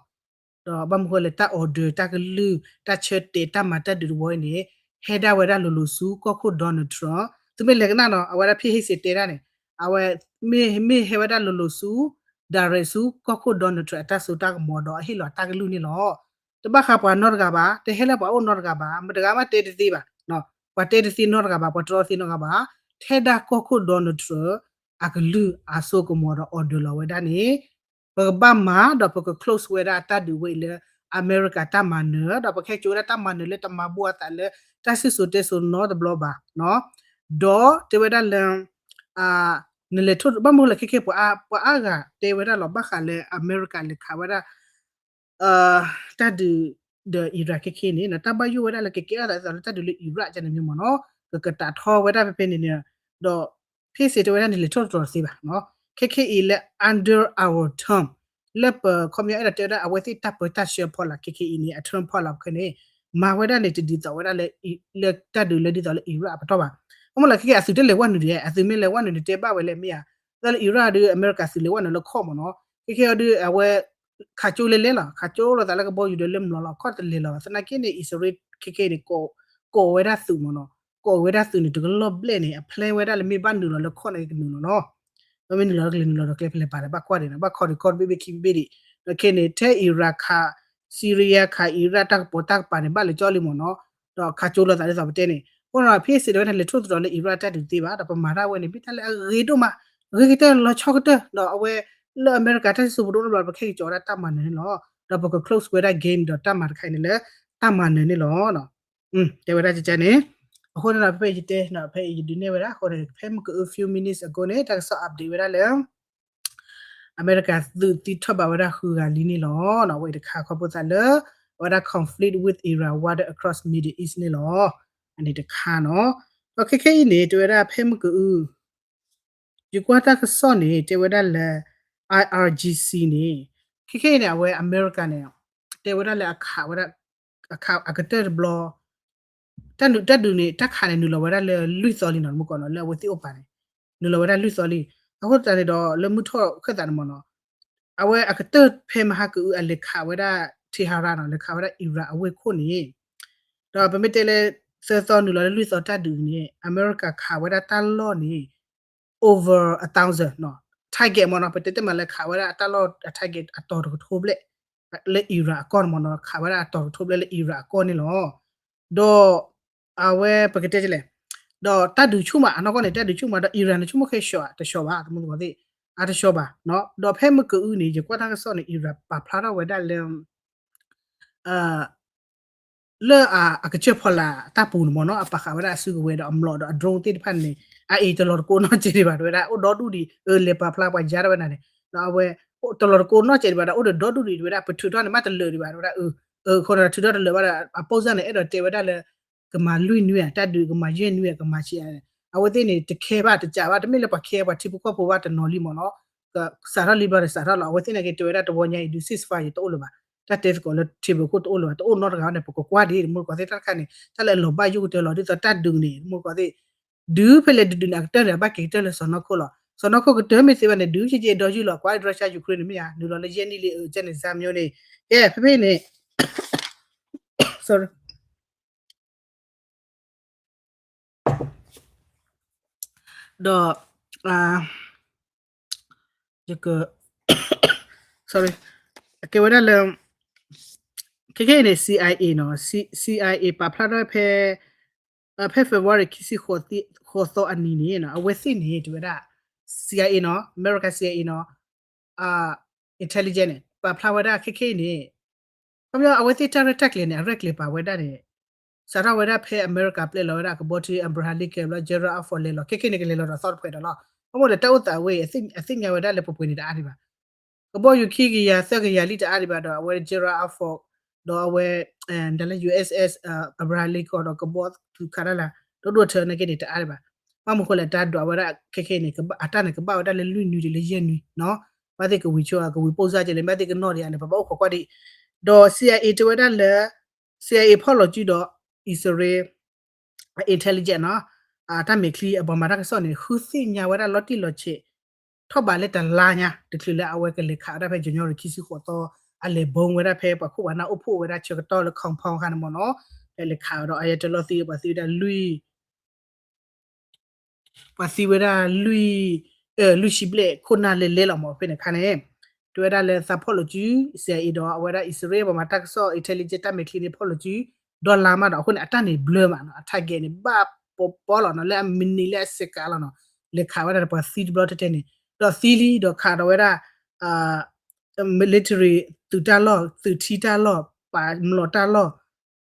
ဒီးဘၣ်မနုၤဃိလဲၣ် တၢ် order တၢ်ကလုၢ် တၢ်ဆၢတဲာ် တၢ်မၤတၢ်ဒုးတဝီအံၤန့ၣ် ဟဲဒၣ်ဝဲဒၣ်လိၤလိၤဆူကီၢ်ခိၣ် Donald Trump သုမ့ၢ်လဲၤကနၣ်နီၤ အဝဲဒၣ် Pete Hegseth တဲဒၣ်န့ၣ် အဝဲ မ့ၢ်ဟဲဝဲဒၣ်လိၤလိၤဆူ direct ဆူကီၢ်ခိၣ် Donald Trump အတၢ်စိတၢ်ကမီၤဒီးအဟ့ၣ်လီၤတၢ်ကလုၢ်န့ၣ်လီၤ. တဘၣ်ဃးပှၤနီတဂၤဘၣ်, တဟဲလၢပှၤအိၣ်နီတဂၤဘၣ်, မတဂၤမးတဲတသ့ဘၣ်. ပှၤတဲတသ့နီတဂၤဘၣ်, ပှၤတြီသ့နီတဂၤဘၣ်, ထဲဒၣ်ကီၢ်ခိၣ် Donald Trump အကလုၢ်အစိကမီၤဒီး order လီၤဝဲဒၣ်န့ၣ် ပကဘၣ်မၤဒီးပက close ဝဲဒၣ်တၢ်ဒုးဝဲအံၤလၢ အမဲရကၤတၢ်မၤနၢၤ ဒီးပကဟဲကၠိဝဲဒၣ်တၢ်မၤနၢၤလၢတမၤဘူၣ်အသးလၢ တၢ်စံၣ်စိၤတဲစိၤနီတဘျီဘၣ်. ဒီးတဲဝဲဒၣ်လၢ နလဲၤထိၣ် ဘၣ်မနုၤလဲၣ်ခဲခဲ ပှၤအါဂၤတဲဝဲဒၣ်လီၤ ဘၣ်ဃးလၢအမဲရကၤလဲၤခးဝဲဒၣ် တၢ်ဒုးဒီး Iran ခဲခဲန့ၣ် တၢ်ဘၣ်ယိၣ်ဝဲဒၣ်လၢကကဲထီၣ်သးဒ်သိးလၢတၢ်ဒုးလၢ Iraq ကန့ၣ်မ့ၢ်မ့ၢ်နီၤ ကကတးထီဝဲဒၣ်ဖဲဖဲန့ၣ်န့ၣ် ဒီး ဖ့စ့းတဲဝဲဒၣ်န့ၣ် လဲၤထိၣ်တတြီၤတသ့ဘၣ်. ခဲခဲအံၤလၢ under our term လၢပခီပညီအဲၣ်ဒိးတဲဝဲဒၣ်အဝဲသ့ၣ်တၢ်ပၢတၢ်ဆှၢဖီလာ်ခဲခဲအံၤန့ၣ် အ term ဖီလာ်ခဲခဲန့ၣ် မၤဝဲဒၣ်န့ၣ် တဒ်သိးဝဲဒၣ်လၢ လၢတၢ်ဒုးလၢဒ်သိးလၢ Iraq အပတီၢ်ဘၣ်. အမ့ၢ်လီၤခဲခဲအသုးတလဲၤဝဲနုာ်ဒံး အသုးမ့ၢ်လဲၤဝဲနုာ်န့ၣ် တဲဘၣ်ဝဲလၢမ့ၢ်ဧါ သးလၢ Iraq ဒီး အမဲရကၤသုးလဲၤဝဲနုာ်လၢခီၣ်မ့ၢ်နီၤ ခဲခဲအံၤဒီး အဝဲ ခးကၠိလဲၤလဲၤလီၤ ခးကၠိလိာ်သးလၢကဘီယူၤဒီးလၢမျိာ်လီၤ ခီၣ်တလဲၤလီၤ သနာ်က့န့ၣ် အံၣ်စရ့လးခဲခဲအံၤန့ၣ် ကိးဝဲဒၣ်သုးမ့ၢ်နီၤ ကိးဝဲဒၣ်သုးန့ၣ် တကလီၢ်ဘျဲၣ်န့ၣ် အ plan ဝဲဒၣ်လၢမ့ၢ်ဘၣ်နုာ်လီၤလၢခီၣ်န့ၣ်ကနုာ်လီၤနီၤ ဒီးမ့ၢ်နုာ်လီၤလၢကလဲၤနုာ်လီၤဒီးကျဲဖဲလဲၣ်ပာ်ဒီးဘၣ်ကွၢ်ဒံးနီၤ ဘၣ်ခီဒံးခီၣ်တဘ့ၣ်ဘ့ၣ်ခံဘ့ၣ်ဘ့ၣ်ဒံး ဒီးခဲန့ၣ် ထဲ Iraq ခး Syria ခး Iraq တၢ်ကပီၤတၢ်ကပၤန့ၣ် ဘၣ်လဲၤကၠီလံမ့ၢ်နီၤ ဒီးခးကၠိလိာ်သးဒ်သိးပတဲန့ၣ် အဃိန့ၣ် ဖ့စ့းတဲဝဲဒၣ်လဲၤထိၣ်သတြီၤလၢ Iraq တၢ်ဒုးတသ့ဘၣ် ဒီးပမၤတၢ်ဝဲန့ၣ် မ့ၢ်တၢ်လၢအဂ့ၤဒိၣ်မး ဂ့ၤကတၢၢ်လီၤဆီကတၢၢ် ဒီးအဝဲ လၢအမဲရကၤတၢ်စံၣ်စိၤပဒိၣ်တဘျီ ပကဟဲက့ၤကၠီၤဝဲဒၣ်တၢ်မၤနၢၤန့ၣ်လီၤ ဒီးပက close ဝဲဒၣ် game ဒီးတၢ်မၤတခါအံၤန့ၣ်လၢ တၢ်မၤနၢၤန့ၣ်လီၤ တဲဝဲဒၣ်ကကန့ၣ် အဃိန့ၣ်ဒီး ဖဲအံၤယတဲ ဖဲအံၤယဒုးနဲၣ်ဝဲဒၣ် အဃိန့ၣ် ဖဲမုၢ်ကအု few minutes ago န့ၣ် တၢ်ကစီၣ် update ဝဲဒၣ်လၢ အမဲရကၤသုးသံထီၣ်ဘးဝဲဒၣ်ဃုဂၤလံန့ၣ်လီၤ. အဝဲအံၤတခါခီဖျိသးလၢ အဝဲဒၣ် conflict with Iran wider across Middle East န့ၣ်လီၤ. အန့ၣ်တခါနီၤ. ဒီးခဲခဲအံၤန့ၣ် တဲဝဲဒၣ်ဖဲမုၢ်ကအု ယကွၢ်တၢ်ကစီၣ်န့ၣ် တဲဝဲဒၣ်လၢ I R G C န့ၣ် ခဲခဲအံၤန့ၣ် အဝဲအမဲရကၤန့ၣ် တဲဝဲဒၣ်လၢအခးဝဲဒၣ် အခးအကတၢၢ်တဘျီ တၢ်ဒုး တၢ်ဒုးန့ၣ် တၢ်ခးန့ၣ် နုာ်လီၤဝဲဒၣ်လၢလွံၢ်သီလံနီၤ မုၢ်ကီးနီၤ လၢအဝဲသ့ၣ်အိၣ်ပာ်န့ၣ် နုာ်လီၤဝဲဒၣ်လွံၢ်သီလံ. အဃိသတးန့ၣ်ဒီး လၢမုၢ်ထီၣ်ခၢၣ်သးန့ၣ်မ့ၢ်နီၤ အဝဲအကတၢၢ်ဖဲမဟါကအုအလဲၤခးဝဲဒၣ် Tehran နီၤ လဲၤခးဝဲဒၣ် Iran အဝ့ၢ်ခိၣ်န့ၣ် ဒီးပမ့ၢ်တဲလၢ သၢသီနုာ်လီၤလၢလွံၢ်သီတၢ်ဒုးန့ၣ် အမဲရကၤခးဝဲဒၣ်တၢ်လီၢ်န့ၣ် over a thousand နီၤ target မ့ၢ်နီၤ ပတဲတ့ၢ်မးလၢခးဝဲဒၣ်အတၢ်လီၢ်အ target အတီၤတကထိဘျဲၣ် လၢ Iran အကီၢ်န့ၣ်မ့ၢ်နီၤ ခးဝဲဒၣ်အတီၤတကထိဘျဲၣ်လၢ Iran အကီၢ်န့ၣ်လီၤ. ဒီး အဝဲပကတဲလဲၣ် ဒီးတၢ်ဒုးဆူၣ်မး အနီၢ်ကီၢ်န့ၣ် တၢ်ဒုးဆူၣ်မး ဒီး Iran န့ၣ် ဆိကမိၣ်ခဲဆှီ တဆှီဘၣ် သမူသကိးသ့ၣ် အတဆှီဘၣ် ဒီးဖဲမုၢ်ကအုန့ၣ် ယကွၢ်တၢ်ကစီၣ်န့ၣ် Iran ပာ်ဖျါထီၣ်ဝဲဒၣ်လၢ လၢအကစၢၢ်ဖီလာ်တၢ်ပူၤန့ၣ်မ့ၢ်နီၤ အပာ်ဃာ်ဝဲဒၣ်အစုကဝဲၤဒီးအမျိာ်ဒီးအ drone သ့ၣ်တဖၣ်န့ၣ် အအံၤတလီၤတကိးနီတစဲးဒံးဘၣ် တဲဝဲဒၣ် အိၣ်ဒီဒူၣ်ဒံး လဲၤပာ်ဖျါပှၤယါထီၣ်ဝဲဒၣ်န့ၣ် ဒီးအဝဲ တလီၤတကိးနီတစဲးဒံးဘၣ်ဒီး အိၣ်ဒီးဒီဒူၣ်ဒံး တဲဝဲဒၣ် ပထုးထီၣ်န့ၣ် မ့ၢ်တလၢာ်ဒံးဘၣ် တဲဝဲဒၣ် အဃိန့ၣ်ဒီးထုးထီၣ်တလၢာ်ဘၣ်ဒီး အပိၢ်စၢ်န့ၣ် အဲၣ်ဒိးတဲဝဲဒၣ်လၢ ကမၤလွံၢ်နွံဧါ, တၢ်ဒုးကမၤယဲၢ်နွံဧါ, ကမၤဆံးဧါ, အဝဲသ့ၣ်န့ၣ် တခဲဘၣ်တစးဘၣ်, တမ့ၢ်လၢပှၤခဲပှၤထံဖိကီၢ်ဖိဘၣ်တနီၤလံမ့ၢ်နီၤ, စးထီၣ်လံဘျီဒီးစးထီၣ်လီၤ. အဝဲသ့ၣ်န့ၣ်က့ၤတဲဝဲဒၣ်တဝီညါအံၤ ဒုး ceasefire တအိၣ်လၢၤဘၣ်, တၢ်တဲသကိးလၢ table ခိၣ်တအိၣ်လၢၤဘၣ်, တအိၣ်နီတဂၤန့ၣ် ပကကွၢ်ဒ် တမူတကိးသ့ၣ်တၢ်တခါန့ၣ် တၢ်လၢအလီၤဘၣ်ယိၣ်ကတၢၢ်လီၤ ဒ်သိးတၢ်ဒုးန့ၣ် တမူတကိးသ့ၣ် ဒုးဖဲလဲၣ်ဒုးဒုးန့ၣ် အကတၢၢ်န့ၣ် အဘၣ်က့ၤကတၢၢ်လၢစီၢ်နီၤခိၣ်လီၤ. စီၢ်နီၤခိၣ်ကတၢၢ်မ့ၢ်သ့ဘၣ်န့ၣ် ဒုးကက့ၤဒီယုၢ်လီၤ ကွၢ် Russia Ukraine န့ၣ်မ့ၢ်ဧါ, နုာ်လီၤလၢယဲၢ်နံၣ်လံ အကဲန့ၣ် စၢ်မျိုးန့ၣ်, ကဲ ဖဲဖဲန့ၣ် sorry ဒီး sorry အကဲဝဲဒၣ်လၢ ခဲခဲအံၤန့ၣ် CIA နီၤ, CIA ပာ်ဖျါထီၣ်ဖဲ ဖဲ February ခံဆံဃိးသီအနံၤန့ၣ် အဝဲသ့ၣ်န့ၣ် တဲဝဲဒၣ် CIA နီၤ, America CIA နီၤ, intelligence န့ၣ် ပာ်ဖျါဝဲဒၣ်ခဲခဲအံၤန့ၣ် ခီပညီအဝဲသ့ၣ်တၢ်ရဲၣ်တၢ်ကျဲၤန့ၣ် အရဲၣ်ကျဲၤပာ်ဝဲဒၣ်န့ၣ် စးထီၣ်ဝဲဒၣ်ဖဲအမဲရကၤပျဲလီၤဝဲဒၣ်ကဘီထံ Abraham Lincoln ဘျီ Gerald Ford လဲၤလီၤ ခဲခဲန့ၣ် ကလဲၤလီၤဒီးသီတဖှဲးဒီးလီၤ. အဃိဒီးတၢ်အိၣ်သးဝဲအံၤ အသ့ၣ်ညါဝဲဒၣ်လၢပှဲၤပှဲၤန့ၣ်တအါဒံးဘၣ်. ကဘီယူၤခံကယၤ သၢကယၤလံတအါဒံးဘၣ်ဒီး အဝဲ Gerald Ford ဒီးအဝဲ ဒ်လၢ USS Abraham Lincoln ဒီးကဘီသူၣ်ခးတၢ်လၢ ဒီဒိၣ်ထၢနာ်က့န့ၣ်တအါဒံးဘၣ်. ဘၣ်မနုၤဃိလဲၣ်တၢ်ဒွးဝဲဒၣ်ခဲခဲအံၤန့ၣ် အတၢ်န့ၣ်ကဘၣ်ဝဲဒၣ်လၢလွံၢ်နွံတုၤလၢယဲၢ်နွံနီၤ. ဘၣ်သ့ၣ်ကဝံၤဆိ ကဝံၤပိၢ်စၢ်ကဲလဲၣ် ဘၣ်သ့ၣ်ကနီၣ်ဒံးဧါန့ၣ် ပဘၣ်အိၣ်ခိးကွၢ်ဒံး. ဒီး CIA တဲဝဲဒၣ်လၢ CIA ဖီၣ်လီၤစုဒီး အံၣ်စရ့လး intelligence နီၤ, တၢ်မဲာ်ချံအပှၤမၤတၢ်ကစီၣ်န့ၣ် ဃုသ့ၣ်ညါဝဲဒၣ်လီၤတံၢ်လီၤဆဲး ထီၣ်ဘးလၢတလါညါ တချုးလၢအဝဲကလဲၤခးဝဲဒၣ်ဖဲ January ခံဆံဃိးသီ အလဲၤဘီဝဲဒၣ်ဖဲပှၤခိၣ်ပှၤနၢ်အိၣ်ဖှိၣ်ဝဲဒၣ်ဆၢကတီၢ်လၢ compound ခါန့ၣ်မ့ၢ်နီၤ, ဖဲလဲၤခးဝဲဒီးအယတဲလီၤသံ ပှၤသံဝဲဒၣ်လွံၢ် ပှၤသံဝဲဒၣ်လွံၢ် လွံၢ်ဆံဘျဲၣ်ခိၣ်နၢ်လဲၤလဲၤလီၤမ့ၢ်ဖဲန့ၣ်ခါန့ၣ်, တဲဝဲဒၣ်လၢသးဖီၣ်လိာ်စု CIA ဒီးအဝဲဒၣ်အံၣ်စရ့လးပှၤမၤတၢ်ကစီၣ် intelligence တၢ်မဲာ်ချံန့ၣ် ဖီၣ်လိာ်စု ဒီလါမးဒီး အဃိန့ၣ် အတၢ်န့ၣ်ဘျၢမးနီၤ, အ target န့ၣ် ဘၣ်ပီပီလီၤနီၤ, လၢအမံးနံးလၢအစဲးကးလီၤနီၤ, လဲၤခးဝဲဒၣ်ဒီးပှၤသံတဘျီတဲတဲန့ၣ်, ဒီးသံလံဒီးခးဒီးဝဲဒၣ် military သုးတၢ်လီၢ် သုးထံတၢ်လီၢ် ပာ်မျိာ်တၢ်လီၢ်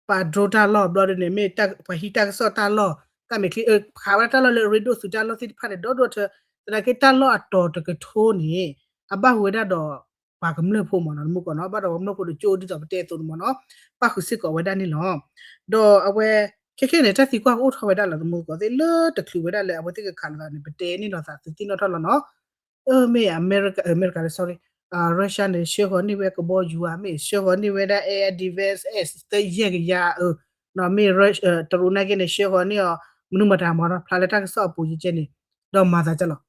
ပာ် drone တၢ်လီၢ် ဘျီဒ်န့ၣ် မ့ၢ်ပှၤဟံးတၢ်ကစီၣ်တၢ်လီၢ် တၢ်မဲာ်ချံ ခးဝဲဒၣ်တၢ်လီၢ်လၢအရ့ဒိၣ်သုးတၢ်လီၢ်သ့ၣ်တဖၣ်န့ၣ် ဒီဒိၣ်ထၢ သနာ်က့တၢ်လီၢ်အတီၤတကထိန့ၣ် အဘၣ်ဃုာ်ဝဲဒၣ်ဒီး ပှၤကမျၢၢ်ဖိမ့ၢ်နီၤ, တမူကီၢ်နီၤ, ဘၣ်ဒီးပှၤကမျၢၢ်ဖိဒီးကၠိဒ်သိးပတဲအသိးန့ၣ်မ့ၢ်နီၤ, ပၣ်ဃုာ်စ့ၢ်ကီးဝဲဒၣ်န့ၣ်လီၤ. ဒီးအဝဲ ခဲခဲန့ၣ် တၢ်သံကွၢ်ကအိၣ်ထီၣ်ဝဲဒၣ်လီၤ, တမူကီၢ်သ့ၣ်လၢတချုးဝဲဒၣ်လၢအဝဲသ့ၣ်ကခးလိာ်သးန့ၣ် ပတဲန့ၢ်လိာ်သးသုသ့ၣ်နီၣ်ထီၣ်လီၤနီၤ. အၢ မ့ၢ်အမဲရကၤ အမဲရကၤလၢ sorry, Russia န့ၣ် ဆှၢဃီၤန့ၢ်ဝဲကဘီယူၤဧါ, မ့ၢ်ဆှၢဃီၤန့ၢ်ဝဲဒၣ် air defense သၢယဲၢ်ကယၤဧါ, မ့ၢ်တရူးနာ်က့န့ၣ် ဆှၢဃီၤန့ၢ်အီၤ မနုၤမတၤမ့ၢ်နီၤ, ဖျါလၢတၢ်ကစီၣ်အပူၤယကဲန့ၣ်, ဒီးမၤသးဒ်လဲၣ်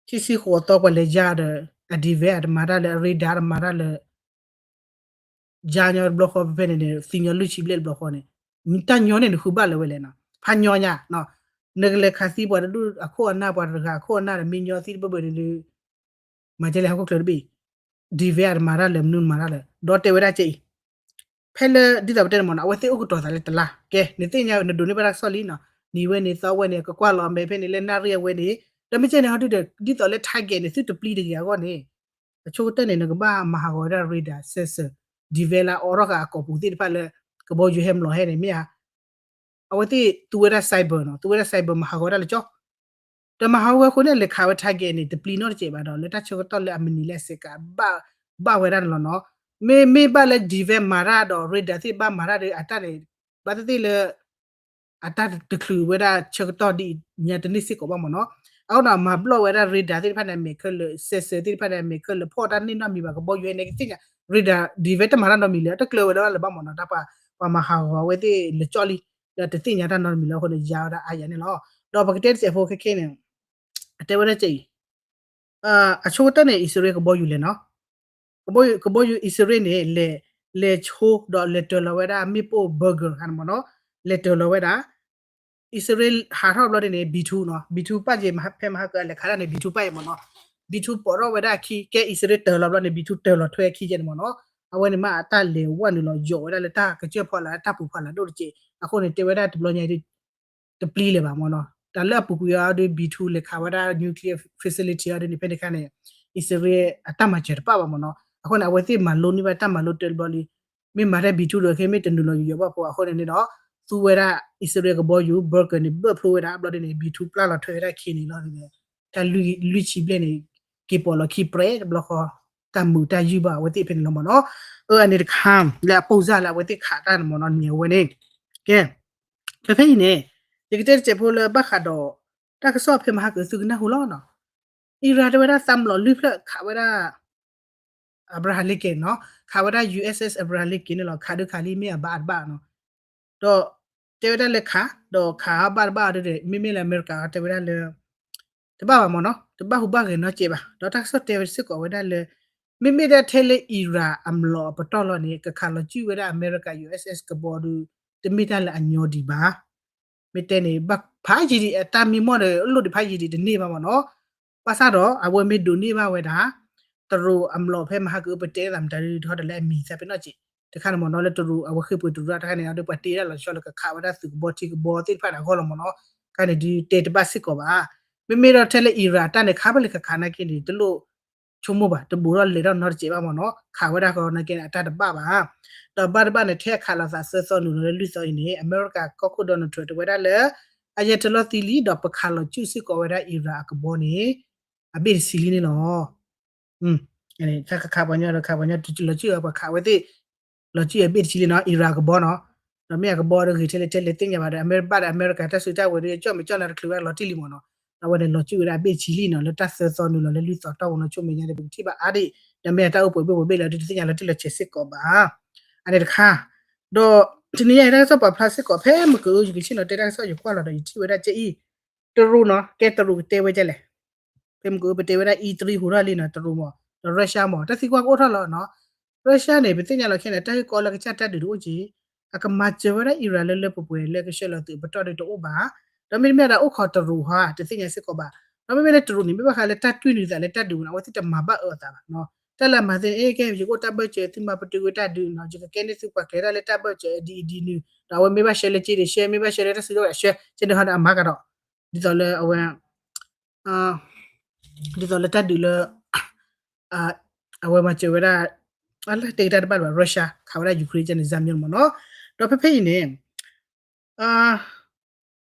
ခံဆံဃိးသီပှၤလဲၤယါဒီး အ defense တမၤတၢ်လၢ အ radar တမၤတၢ်လၢ ယါညီတဘျီဃီဖဲဖဲန့ၣ်န့ၣ် သံညီလွံၢ်ဆံဘျဲၣ်တဘျီဃီန့ၣ် တၢ်ညီန့ၣ်နဃုဘၣ်လၢၤဝဲလဲၣ်နီၤ, ဖးညီညါနီၤ, နကလဲၤခးသံပှၤတဒူၣ်အခိၣ်အနၢ် ပှၤတဂၤအခိၣ်အနၢ်ဒီး မ့ၢ်ညီသံတဘၢဘၢန့ၣ်ဒီး မၤကဲလဲၣ်ဟီၣ်ခိၣ်ချၢတဘ့ၣ် defense တမၤတၢ်လၢ မနုၤမၤတၢ်လၢၤ ဒီးတဲဝဲဒၣ်ကဲအံၤ ဖဲလၢဒ်သိးပတဲန့ၣ်မ့ၢ်နီၤ အဝဲသ့ၣ်အိၣ်ကတီၤသးလၢတလါ ကဲ နသ့ၣ်ညါနဒိးန့ၢ်ဘၣ်တၢ်ကစီၣ်လံနီၤ, နံၤဝဲန့ၣ်သီဝဲန့ၣ် ကကွၢ်လီၤအမဲာ်ဖဲန့ၣ်လၢနၣ်ရံၣ်အဝဲန့ၣ်, ဒီးမ့ၢ်ကဲန့ၣ်ဟီဒုဒီး ဒ်သိးလၢ target န့ၣ် သုတပျံၤတဂ့ၤအဂီၢ်န့ၣ် အဆိကတၢၢ်န့ၣ် နကဘၣ်မၤဟးဂီၤဝဲဒၣ် radar sensor, defense လၢအအိးထီၣ်ဃာ်အကိာ်ပူၤသ့ၣ်တဖၣ်လၢ ကဘီယူၤဟဲမျိာ်ဟဲန့ၣ် မ့ၢ်ဧါ အဝဲသ့ၣ်သူဝဲဒၣ် cyber နီၤ, သူဝဲဒၣ် cyber မၤဟးဂီၤဝဲဒၣ်လၢကၠီ, ဒီးမၤဟးဂီၤဝဲအဃိန့ၣ် လဲၤခးဝဲ target န့ၣ် တပျံၤနီတစဲးဘၣ်ဒီး လၢတၢ်ဆၢကတီၢ်လၢအမံးနံးလၢအစဲးကး ဘၣ်ဝဲဒၣ်န့ၣ်လီၤနီၤ. မ့မ့ၢ်ဘၣ်လၢ defense မၤတၢ်ဒီး radar သ့ၣ်ဘၣ်မၤတၢ်ဒီး အတၢ်န့ၣ် ဘၣ်သ့ၣ်သ့ၣ်လၢ အတၢ်တချုးဝဲဒၣ်ဆၢကတီၢ်ဒ်အံၤ ညါတန့ၢ်စ့ၢ်ကီးဘၣ်မ့ၢ်နီၤ. အဃိဒီးမၤဘျီၣ်ဝဲဒၣ် radar သ့ၣ်တဖၣ်န့ၣ် အမဲာ်ခဲလၢာ် sensor သ့ၣ်တဖၣ်န့ၣ် အမဲာ်ခဲလၢာ် ဖီၣ်တၢ်န့ၢ်နီတမံၤဘၣ် ကဘီယူၤဟဲန့ၣ် ကသ့ၣ်ညါ radar defense တမၤတၢ်နီတမံၤလၢၤ တကျၢၤဝဲဒၣ်လၢၤဘၣ်မ့ၢ်နီၤ. တၢ်ပှၤ ပှၤမၤဟးဂီၤဝဲသ့ၣ်လၢကၠီလံ ဒီးတသ့ၣ်ညါတၢ်နီတမံၤလၢၤအဃိန့ၣ် ယါဝဲဒၣ်အါယၤန့ၣ်လီၤ. ဒီးပကတဲတစဲးဖိခဲခဲန့ၣ် အတဲဝဲဒၣ်ကဲအံၤ အဆိကတၢၢ်န့ၣ် အံၣ်စရ့လးကဘီယူၤလဲၣ်နီၤ, ကဘီယူၤအံၣ်စရ့လးန့ၣ် လဲၤ လဲၤဆိဒီးလဲၤတၢၤလီၤဝဲဒၣ်မ့ၣ်ပိၢ် bunker ခါန့ၣ်မ့ၢ်နီၤ, လဲၤတၢၤလီၤဝဲဒၣ် အံၣ်စရ့လးဟးထီၣ်ဘျီဒ်န့ၣ် B two နီၤ, B two ပာ်က့ၤဖဲမဟါကလဲၤခးဒၣ်န့ၣ် B two ပာ်က့ၤမ့ၢ်နီၤ, B two ပိာ်ထီၣ်ဝဲဒၣ်အခံ ကဲအံၣ်စရ့လးတၢၤလီၤဘျီန့ၣ် B two တၢၤလီၤထွဲအခံကဲန့ၣ်မ့ၢ်နီၤ, အဝဲန့ၣ်မ့ၢ်အတၢ်လဲၤဝဲနုာ်လီၤယိးဝဲဒၣ်လၢတၢ်ကစၢၢ်ဖီလာ် တၢ်ပူၤဖီလာ်ဒိၣ်တက့ၢ်, အဃိန့ၣ်တဲဝဲဒၣ်တဘျီညါ တပျံၤလၢၤဘၣ်မ့ၢ်နီၤ, တၢ်လၢအပူၤကွံာ်အီၤဒီး B two လဲၤခးဝဲဒၣ် nuclear facility အီၤဒ်န့ၣ် ဖဲန့ၣ်ခါန့ၣ် အံၣ်စရ့လးအတၢ်မၤစၢၤတပာ်ဘၣ်မ့ၢ်နီၤ, အဃိန့ၣ် အဝဲသ့ၣ်မၤလိန့ၢ်ဘၣ်တၢ်မၤလိတၢ်တဘျီလံ, မ့ၢ်မၤတၢ် B two ဒီးခဲမ့ၢ်တနုာ်လီၤယိးယိးဘၣ်ဖိ အဃိန့ၣ်န့ၣ်ဒီး သူဝဲဒၣ်အံၣ်စရ့လးကဘီယူၤ bunker န့ၣ် ဘၢၣ်ဖျိဝဲဒၣ်ဘျီဒ်န့ၣ် B two ပျၢ်လီၤထွဲဝဲဒၣ်ခံန့ၣ်လီၤ, တၢ်လွံၢ်ဆံဘျဲၣ်န့ၣ် က့ၤပိာ်လီၤခံပြဲးတဘျီဃီ, တၢ်မုာ်တၢ်ယုၢ်ဘၣ်အဝဲသ့ၣ်ဖဲန့ၣ်လီၤမ့ၢ်နီၤ, အၢ အန့ၣ်တခါ လၢအပိၢ်စၢ်လၢအဝဲသ့ၣ်ခးတၢ်န့ၣ်မ့ၢ်နီၤ န့ၣ်အဝဲန့ၣ် ကဲ, ဖဲဖဲအံၤန့ၣ် ယကတဲတစဲးဖိလၢဘၣ်ဃးဒီး တၢ်ကစီၣ်ဖဲမဟါကသုကနၢ်ဟူလီၤနီၤ. Iran တဲဝဲဒၣ်သးမျိာ်လွံၢ်ဖျၢၣ်ခးဝဲဒၣ် Abraham Lincoln နီၤ, ခးဝဲဒၣ် U S S Abraham Lincoln န့ၣ်လီၤ. ခးဒုးခးလံမ့ၢ်အဘၣ်တဘၣ်နီၤ. ဒီးတဲဝဲဒၣ်လၢခး, ဒီးခးဘၣ်တဘၣ်ဒီး မ့မ့ၢ်လၢအမဲရကၤတဲဝဲဒၣ်လၢ တဘၣ်ဘၣ်မ့ၢ်နီၤ, တဘၣ်ဟူးဘၣ်ဂဲၤနီတစဲးဘၣ်. ဒီးတၢ်ကစီၣ်တဲဝဲစ့ၢ်ကီးဝဲဒၣ်လၢ မ့မ့ၢ်ဒၣ်ထဲလၢ Iran အမျိာ်အပတီၢ်လီၤန့ၣ် ကခးလီၤစုၣ်ဝဲဒၣ်အမဲရကၤ U S S ကဘီဒီး တမ့ၢ်တၢ်လၢအညီဒံးဘၣ်. မ့ၢ်တဲန့ၣ် ဘၣ်ဖးယံာ်ဒံး အတၢ်မံမီၢ်ဒီး အလိၣ်ဒံးဖးယံာ်ဒံးတန့ၢ်ဘၣ်မ့ၢ်နီၤ. ဘၣ်ဆၣ်ဒီး အဝဲမ့ၢ်ဒိးန့ၢ်ဘၣ်ဝဲဒၣ် တရူးအမျိာ်ဖဲမဟါကအုပတဲသးမတၤဒုး တဟီဒီးလၢအမံၤသးဖဲနီၣ်က့ၤ တခါန့ၣ်မ့ၢ်နီၤ လၢတရူးအဝဲဃ့ၢ်ပှဲၤတရူးတခါန့ၣ် အဒိပှၤတ့ဒၣ်လီၤဆီလၢကခးဝဲဒၣ်သုးကဘီထံကဘီသ့ၣ်တဖၣ်န့ၣ်အဂီၢ်လီၤမ့ၢ်နီၤ. ခါန့ၣ်ဒုးတဲတဘၣ်စ့ၢ်ကီးဘၣ်. မ့မ့ၢ်ဒီးထဲလၢ Iran အတၢ်န့ၣ် ခးဖဲလဲၣ်ခးခးနာ်က့န့ၣ် တလိၣ်ဆိကမိၣ်ဘၣ် တဘူးထီၣ်လဲၤထီၣ်နီတစဲးဘၣ်မ့ၢ်နီၤ. ခးဝဲဒၣ်ဃီနာ်က့န့ၣ် အတၢ်တဘၣ်ဘၣ်. ဒီးဘၣ်တဘၣ်န့ၣ် ထဲအခးလီၤသးသၢသီနုာ်လီၤလၢလွံၢ်သီအံၤန့ၣ် အမဲရကၤကီၢ်ခိၣ် Donald Trump တဲဝဲဒၣ်လၢ အယဲၢ်တလီၢ်သံလံ ဒီးပခးလီၤစုၣ်စ့ၢ်ကီးဝဲဒၣ် Iran အကဘီန့ၣ် အဘ့ၣ်တဆံလံန့ၣ်လီၤ. တၢ်ခးခးပှၤညီဒီးခးပှၤညီ လီၤစုၣ်အီၤ ပှၤခးဝဲသ့ၣ် လီၤစုၣ်အဘ့ၣ်တဆံလံနီၤ Iran အကဘီနီၤ. ဒီးမ့ၢ်အကဘီဒီးဂ့ၤထဲလဲၣ်ထဲလဲၣ်သ့ၣ်ညါဘၣ်ဒီး အမဲရကၤဘၣ်ဒီးအမဲရကၤတၢ်စုတၢ်ဝဲၤဒီး ကၠီၣ်မဲာ်ကၠီၣ်နါတချုးဝဲဒၣ်လီၤတံၢ်လံမ့ၢ်နီၤ. ဒီးအဝဲန့ၣ်လီၤစုၣ်ဝဲဒၣ်အဘ့ၣ်တဆံလံနီၤ လၢတၢ်သၢသီနုာ်လီၤလၢလွံၢ်သီတီၢ်ပူၤနီၤ ဆိကမိၣ်ညါဒီး ပကထံၣ်ဘၣ်အါဒံး ဒီးမ့ၢ်အတၢ်အိၣ်ပှဲၤဘ့ၣ်ပှဲၤဘ့ၣ်လၢဒုးတသ့ၣ်ညါလီၤတံၢ်လီၤဆဲးစ့ၢ်ကီးဘၣ်. အန့ၣ်တခါ ဒီး တနံၤညါအံၤတၢ်ကစီၣ်ပာ်ဖျါစ့ၢ်ကီး ဖဲမုၢ်ကၢၤအူယကဆ့ၣ်နီၤ တဲတၢ်ကစီၣ်ယကွၢ်လီၤဒီး ယထံၣ်ဝဲဒၣ်ကဲအံၤ တရူးနီၤ ကဲတရူးကတဲဝဲဒ်လဲၣ်. ဖဲမုၢ်ကၢၤအူပတဲဝဲဒၣ် E three ဟူးထီၣ်လံနီၤ တရူးမ့ၢ် ဒီး Russia မ့ၢ် တၢ်သံကွၢ်ကအိၣ်ထီၣ်လီၤနီၤ. Russia န့ၣ် ပသ့ၣ်ညါလီၤခဲန့ၣ် တၢ်ဂ့ၢ်ကီလၢကစၢ်တၢ်ဒုးတအိၣ်က့ၤ အကမၤစၢၤဝဲဒၣ် Iran လၢလၢပှဲၤပှဲၤလၢကဆှၢလီၤသုးအပတီၢ်ဒုးတအိၣ်ဘၣ်. ဒီးမ့တမ့ၢ်ဒီးအိၣ်ခိးတရူးဟီ တသ့ၣ်ညါစ့ၢ်ကီးဘၣ်. ဒီးမ့မ့ၢ်လၢတရူးန့ၣ် မ့ၢ်ဘၣ်ဃးလၢတၢ်တွံၢ်နုာ်သးလၢတၢ်ဒုးန့ၣ် အဝဲသ့ၣ်တမၤဘၣ်အၢအသးဘၣ်နီၤ. တၢ်လၢအမၤသ့ၣ်န့ၣ် အဲ ကဲ ယကအိၣ်တၢ်ဘၢၣ်စၢၤ သုမၤပတုာ်ဝဲတၢ်ဒုးနီၤ ယကကဲန့ၢ်သုပှၤကျဲၤတၢ်လၢတၢ်ဘၢၣ်စၢၤ ဒ်အံၤဒ်နုၤ ဒီးအဝဲမ့ၢ်ဘၣ်ဆှၢလၢက့ၤဒီးဆှၢ မ့ၢ်ဘၣ်ဆှၢလၢတၢ်စုဒီးဆှၢ ကဲန့ၣ်ဟီဒီးအမၤကဒီး ဒ်သိးလၢအဝဲ ဒ်သိးလၢတၢ်ဒုးလၢ အဝဲမၤစၢၤဝဲဒၣ် အလၢတဲကတၢ်တဘၣ်လၢၤဘၣ် Russia ခးဝဲဒၣ် Ukraine ကန့ၣ် ဇာတ်မျိုး မ့ၢ်နီၤ. ဒီးဖဲဖဲအံၤန့ၣ်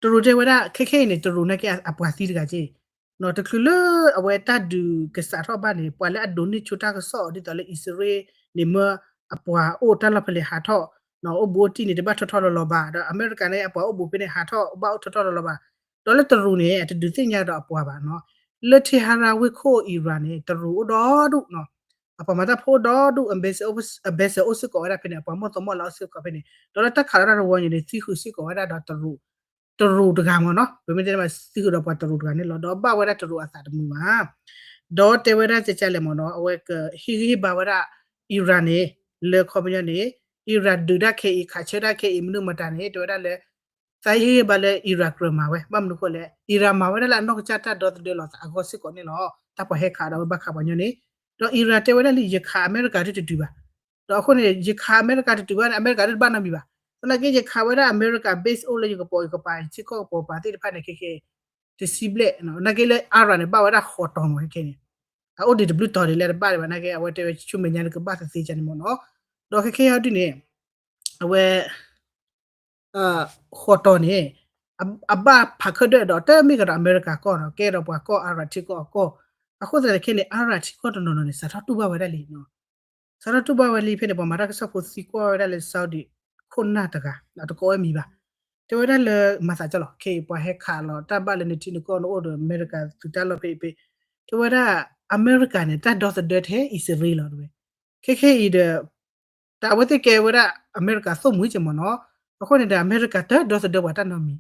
တရူးတဲဝဲဒၣ် ခဲခဲအံၤန့ၣ် တရူးနာ်က့အပှၤသံတဂၤက့ တချုးလၢအဝဲတၢ်ဒုးကစးထီၣ်ဘၣ်န့ၣ် ပှၤလၢအဒိးန့ၢ်ဆိတၢ်ကစီၣ်ဒ်သိးလၢအံၣ်စရ့လးန့ၣ် မ့ၢ်အပှၤအိၣ်တၢ်လီၢ်ဖဲလဲၣ်ဟးထီၣ် အိၣ်ဘူးအိၣ်တံၢ်န့ၣ် တဘၣ်ထီၣ်ထီၣ်လီၤလီၤဘၣ် ဒီးအမဲရကၤန့ၣ် အပှၤအိၣ်ဘူးဖဲန့ၣ်ဟးထီၣ် ဘၣ်အိၣ်ထီၣ်ထီၣ်လီၤလီၤဘၣ်. ဒီးလၢတရူးန့ၣ် အတဒုးသ့ၣ်ညါဒီးအပှၤဘၣ်နီၤ. လၢ Tehran ဝ့ၢ်ခိၣ် Iran န့ၣ် တရူးအိၣ်ဒီဒူၣ်နီၤ. အပှၤမၤတၢ်ဖိအိၣ်ဒီဒူၣ် embassy အိၣ်စ့ၢ်ကီးဝဲဒၣ်ဖဲန့ၣ် အပှၤမိၣ်သမိၣ်လၢအိၣ်စ့ၢ်ကီးဖဲန့ၣ် ဒီးလၢတၢ်ခးလီၤတၢ်တဝီန့ၣ် သံဃုာ်စ့ၢ်ကီးဝဲဒၣ်ဒီးတရူး တရူးတဂၤမ့ၢ်နီၤ ပမ့ၢ်တဲမးသံဃုာ်ဒီးပှၤတရူးတဂၤန့ၣ်လီၤ. ဒီးဘၣ်ဝဲဒၣ်တရူးအသးတမုာ်ဘၣ်. ဒီးတဲဝဲဒၣ်ကကလဲၣ်မ့ၢ်နီၤ အဝဲကဟ့ၣ်ဂံၢ်ဟ့ၣ်ဘါဝဲဒၣ် Iran န့ၣ် လၢခီပညီန့ၣ် Iran ဒုးတၢ်ခဲအံၤ ခးဆၢတၢ်ခဲအံၤ မနုၤမတၤန့ၣ် တဲဝဲဒၣ်လၢ သးဟ့ၣ်ဂံၢ်ဟ့ၣ်ဘါလၢ Iran ကြၢးမၤဝဲ ဘၣ်မနုၤဃိလဲၣ် Iran မၤဝဲဒၣ်လၢအနီၢ်ကစၢ်တၢ်ဒီသဒၢလီၤသးအဂီၢ်စ့ၢ်ကီးန့ၣ်လီၤ. တၢ်ပှၤဟဲခးဒီးဝဲဘၣ်ခးပှၤညီန့ၣ် ဒီး Iran တဲဝဲဒၣ်လံ ယခးအမဲရကၤဒုးတတုၤဘၣ်. ဒီးအဃိန့ၣ် ယခးအမဲရကၤတတုၤဘၣ်န့ၣ် အမဲရကၤဒုးတဘၣ်နီတမံၤဘၣ်. သနာ်က့ ယခးဝဲဒၣ်အမဲရကၤ base အိၣ်လၢယကပိာ်ယကပၤ ယထံကီၢ်ကပိာ်ပၤသ့ၣ်တဖၣ်န့ၣ် ခဲခဲ တဆံဘျဲၣ် နာ်က့လၢ Iran န့ၣ် ဘၣ်ဝဲဒၣ်ဃိးတီၤမ့ၢ်ခဲခဲန့ၣ် အအိၣ်ဒံးတဘျုးတီၤဒံးလၢတဘၣ်ဒံးဘၣ် နာ်က့ အဝဲတဲဝဲဆူမဲာ်ညါန့ၣ် ကဘၣ်သ့သ့ကန့ၣ်မ့ၢ်နီၤ. ဒီးခဲခဲအံၤဒ်န့ၣ် အဝဲ ဃိးတီၤန့ၣ် အဘၣ်ဖးခၢၣ်ဒၢၣ်ဒီး တမ့ၢ်ကဒီးအမဲရကၤကီၢ်နီၤ ကဲဒီးပှၤကီၢ် Arab ထံကီၢ်အကီၢ်. အဃိသတးန့ၣ်ခဲန့ၣ် Arab ထံကီၢ်တနီၤနီၤန့ၣ် စးထီၣ်တူၢ်ဘၣ်ဝဲဒၣ်လံနီၤ. စးထီၣ်တူၢ်ဘၣ်ဝဲလံဖဲန့ၣ် ပှၤမၤတၢ်ကစီၣ်ဖိသံကွၢ်ဝဲဒၣ်လၢ Saudi ခိၣ်နၢ်တဂၤ တကိးဝဲမံၤဘၣ်. တဲဝဲဒၣ်လၢမၤသးကၠီလီၤ ခဲအံၤပှၤဟဲခးလီၤတၢ်ဘၣ်လၢနထံနကီၢ်နအိၣ်ဒီး အမဲရကၤသုးတၢ်လီၢ်ဖဲအံၤဖဲ တဲဝဲဒၣ် အမဲရကၤန့ၣ် တၢ်ဒီသဒၢထဲအံၣ်စရ့လးလီၤတဲဝဲ. ခဲခဲအံၤဒီး တၢ်အဝဲသ့ၣ်ကဲဝဲဒၣ်အမဲရကၤသိၣ်မှံက့မ့ၢ်နီၤ. အဃိန့ၣ်ဒီး အမဲရကၤတဒီသဒၢပှၤတၢ်နီတမံၤ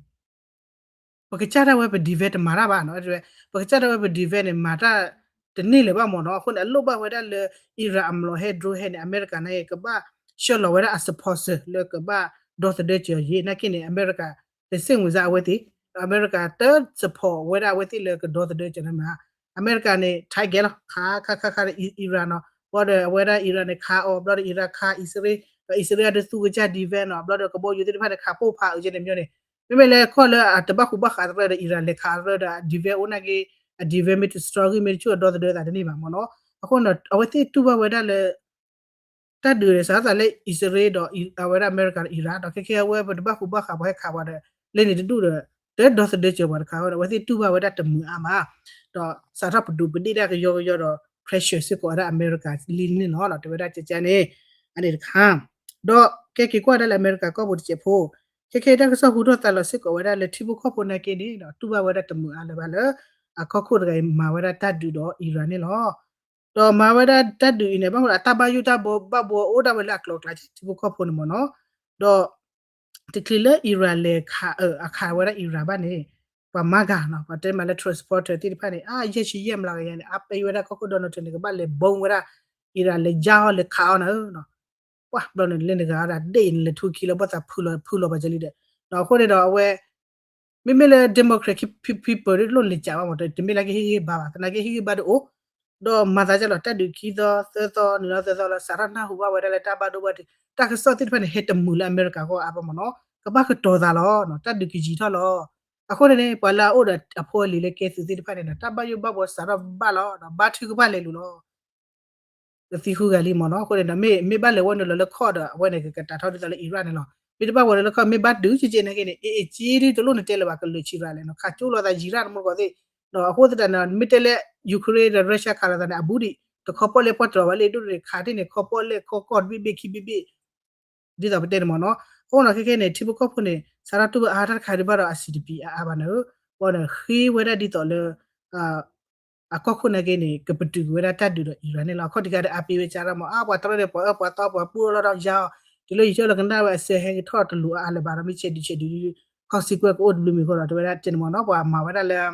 ပကစၢ်ဒၣ်ဝဲပ defense တမၤတၢ်ဘၣ်နီၤ. ပကစၢ်ဒၣ်ဝဲပ defense န့ၣ် မၤတၢ်တန့ၢ်လၢၤဘၣ်မ့ၢ်နီၤ. အဃိန့ၣ် အလိၣ်ဘၣ်ဝဲဒၣ်လၢ Iran အမျိာ်ဟဲ drone ဟဲန့ၣ် အမဲရကၤန့ၣ် ကဘၣ်ဆှၢလီၤဝဲဒၣ်အ sponsor လၢကဘၣ်ဒီသဒၢစၢၤအီၤယ့ၣ် နာ်က့န့ၣ် အမဲရကၤ တစ့ၣ်မုာ်စၢ်အဝဲသ့ၣ် ဒီးအမဲရကၤတ support ဝဲဒၣ်အဝဲသ့ၣ်လၢကဒီသဒၢစၢၤန့ၣ်မး အမဲရကၤန့ၣ် target လီၤ ခးခးခးခးဒီး Iran နီၤ. ဘျီဒီးအဝဲဒၣ် Iran န့ၣ် ခးအီၤ ဘျီဒီး Iraq ခးအံၣ်စရ့လး ဒီးအံၣ်စရ့လးဒုးသူကစၢ် defense နီၤ. ဘျီဒီးကဘီယူၤသ့ၣ်တဖၣ်န့ၣ် ခးပိၢ်ဖးအုးကဲန့ၣ်မ့ၢ်န့ၣ် မ့မ့ၢ်လၢကီၢ်လၢအတဘၣ်ဃူဘၣ်ဃးသရၢဒီး Iran လဲၤခးသရၢဒီး defense အိၣ်နာ်က့ အ defense မ့ၢ်တ strong ဂံၢ်မ့ၢ်တဆူၣ်အဒီသဒၢသးတန့ၢ်ဘၣ်မ့ၢ်နီၤ. အဃိန့ၣ် အဝဲသ့ၣ်တူၢ်ဘၣ်ဝဲဒၣ်လၢ တၢ်ဒုးန့ၣ် စးထီၣ်သးလၢအံၣ်စရ့လးဒီး အဝဲဒၣ်အမဲရကၤဒီး Iran ဒီးခဲခဲအဝဲပတဘၣ်ဃူဘၣ်ဃးပှၤဟဲခးပှၤဒီး လၢန့ၣ်တဒူၣ်ဒီး တဒီသဒၢစၢၤပှၤတခါဃီဒီး အဝဲသ့ၣ်တူၢ်ဘၣ်ဝဲဒၣ်တမုာ်အါမး ဒီးစးထီၣ်ပဒုးပဒ့ၣ်တၢ်ကယီကယီဒီး pressure စ့ၢ်ကီးဝဲဒၣ်အမဲရကၤလံန့ၣ်လီၤ. တဲဝဲဒၣ်ကကန့ၣ် အန့ၣ်တခါ ဒီးကဲက့ၤကွၢ်ဒၣ်လၢအမဲရကၤကီၢ်ပူၤတစဲးဖိ ခဲခဲအံၤတၢ်ကစီၣ်ဟူထီၣ်သါလီၤစ့ၢ်ကီးဝဲဒၣ်လၢထံဖိကီၢ်ဖိနာ်က့န့ၣ် တူၢ်ဘၣ်ဝဲဒၣ်တမုာ်အါလၢၤဘၣ်လၢ အကီၢ်ခိၣ်တဂၤအံၤမၤဝဲဒၣ်တၢ်ဒုးဒီး Iran န့ၣ်လီၤ. ဒီးမၤဝဲဒၣ်တၢ်ဒုးအံၤန့ၣ် ဘၣ်မနုၤအတၢ်ဘၣ်ယိၣ်တၢ်ဘီဘၣ်ဘီအိၣ်ဒၣ်ဝဲလၢအကျိၤအကျဲ ထံဖိကီၢ်ဖိန့ၣ်မ့ၢ်နီၤ. ဒီး တချုးလၢ Iran လဲၤခး အခးဝဲဒၣ် Iran ဘၣ်န့ၣ် ပှၤမၤဂၤနီၤ ပှၤတဲမးလၢ transporter သ့ၣ်တဖၣ်န့ၣ် အါယဲၢ်ဆံယဲၢ်မျးကယၤန့ၣ် အါပဲဝဲဒၣ်ကီၢ်ခိၣ် Donald Trump န့ၣ် ကဘၣ်လဲၤဘီဝဲဒၣ် Iran လဲၤယါအီၤလဲၤခးအီၤနၤဧၢနီၤ. ပှၤဘျီန့ၣ် လၢနဂၤအီၤဒၣ်ဒ့ၣ်အံၤန့ၣ် လဲၤထူခံလၢဘီၣ်သးဖုလီၤ ဖုလီၤပှၤကလံဒီး ဒီးအဃိန့ၣ်ဒီးအဝဲ မ့မ့ၢ်လၢ democrat people ဒ်တလိၣ်လဲၤကးဘၣ်မ့ၢ် တမ့ၢ်လၢကဟ့ၣ်ဂံၢ်ဘါဘၣ် သနာ်က့ဟ့ၣ်ဂံၢ်ဘါတအိၣ် ဒီးမၤသးဒ်လီၤ တၢ်ဒုးခံသီသၢသီ နုာ်လီၤသၢသီလီၤ စးထီၣ်နၢ်ဟူဘၣ်ဝဲဒၣ်လၢတၢ်ဘၣ်ဒိဘၣ်ထံး တၢ်ကစီၣ်သ့ၣ်တဖၣ်န့ၣ် ဟဲတမုာ်လၢအမဲရကၤကီၢ်အါဘၣ်မ့ၢ်နီၤ ကဘၣ်ကတီၤသးလီၤ တၢ်ဒုးကယံာ်ထီၣ်လီၤ. အဃိန့ၣ်န့ၣ် ပှၤလၢအအိၣ်ဒီးအဖိအလံၤလၢကဲသုးသ့ၣ်တဖၣ်န့ၣ်ဒီး တၢ်ဘၣ်ယိၣ်ဘၣ်ဘီစးထီၣ်ဘၣ်လီၤ ဒီးဘါထုကဖၣ်လဲၤလိာ်လီၤ ကသံဃုဂၤလံမ့ၢ်နီၤ အဃိန့ၣ်ဒီး မ့ၢ် မ့ၢ်ဘၣ်လဲၤဝဲနုာ်လီၤလၢကီၢ်ဒီး အဝဲန့ၣ်ကကတာ်ထီၣ်ဒ်သိးလၢ Iran န့ၣ်လီၤ. မ့ၢ်တဘၣ်ဝဲလၢကီၢ် မ့ၢ်ဘၣ်ဒုးကကဲနာ်က့န့ၣ် အ့ အ့ က့ဒ်တလိၣ်နတဲလၢၤဘၣ် ကလၢာ်ဆံးရၤလဲၣ်နီၤ ခးကၠိလိာ်သးယံၤရၣ်တမူတကိးသ့ၣ် ဒီးအဃိသတးန့ၣ် မ့ၢ်တဲလၢ Ukraine ဒီး Russia ခးလိာ်သးန့ၣ် အဘူးဒံး တခီပီၣ်လဲၣ်ပှၢ်တြီၤဘၣ်လၢ ဒိၣ်န့ၣ်ခးတ့ၢ်န့ၣ် ခီပီၣ်လဲၣ်ခီကီၢ်တဘ့ၣ်ဘ့ၣ်ခံဘ့ၣ်ဘ့ၣ် ဒ်သိးပတဲန့ၣ်မ့ၢ်နီၤ. အဃိနီၤ ခဲခဲန့ၣ် ထံဖိကီၢ်ဖိန့ၣ် စးထီၣ်တူၢ်ဘၣ်အါတၢ်တခါဒံးဘၣ်ဒီး အစံးတပံၤအါအါဘၣ်န့ၣ် ပှၤန့ၣ် ဃ့ဝဲဒၣ်ဒ်သိးလၢ အကီၢ်ခိၣ်နာ်က့န့ၣ် ကပတုာ်ကွံာ်ဝဲဒၣ်တၢ်ဒုးဒီး Iran န့ၣ်လီၤ. အခီၣ်ထံးခါဒီးအါပ့ၤဝဲကါထီၣ်မ့ၢ် အါ ပှၤတရၢန့ၣ် ပှၤအၢပှၤသီပှၤပူၣ်လီၤဒီးယါအီၤ တုၤလၢယဆၢလၢကနၣ်ဝဲအစၢၤဟဲက့ၤထီၣ်တလူၤအါအါလၢၤဘၣ်ဒီး မ့ၢ်ဆဲးဒုးဆဲးဒုး consequence ကအိၣ်တဘျုးမံၤအဃိဒီး တဲဝဲဒၣ်တဲန့ၣ်မ့ၢ်နီၤ ပှၤမၤဝဲဒၣ်လၢ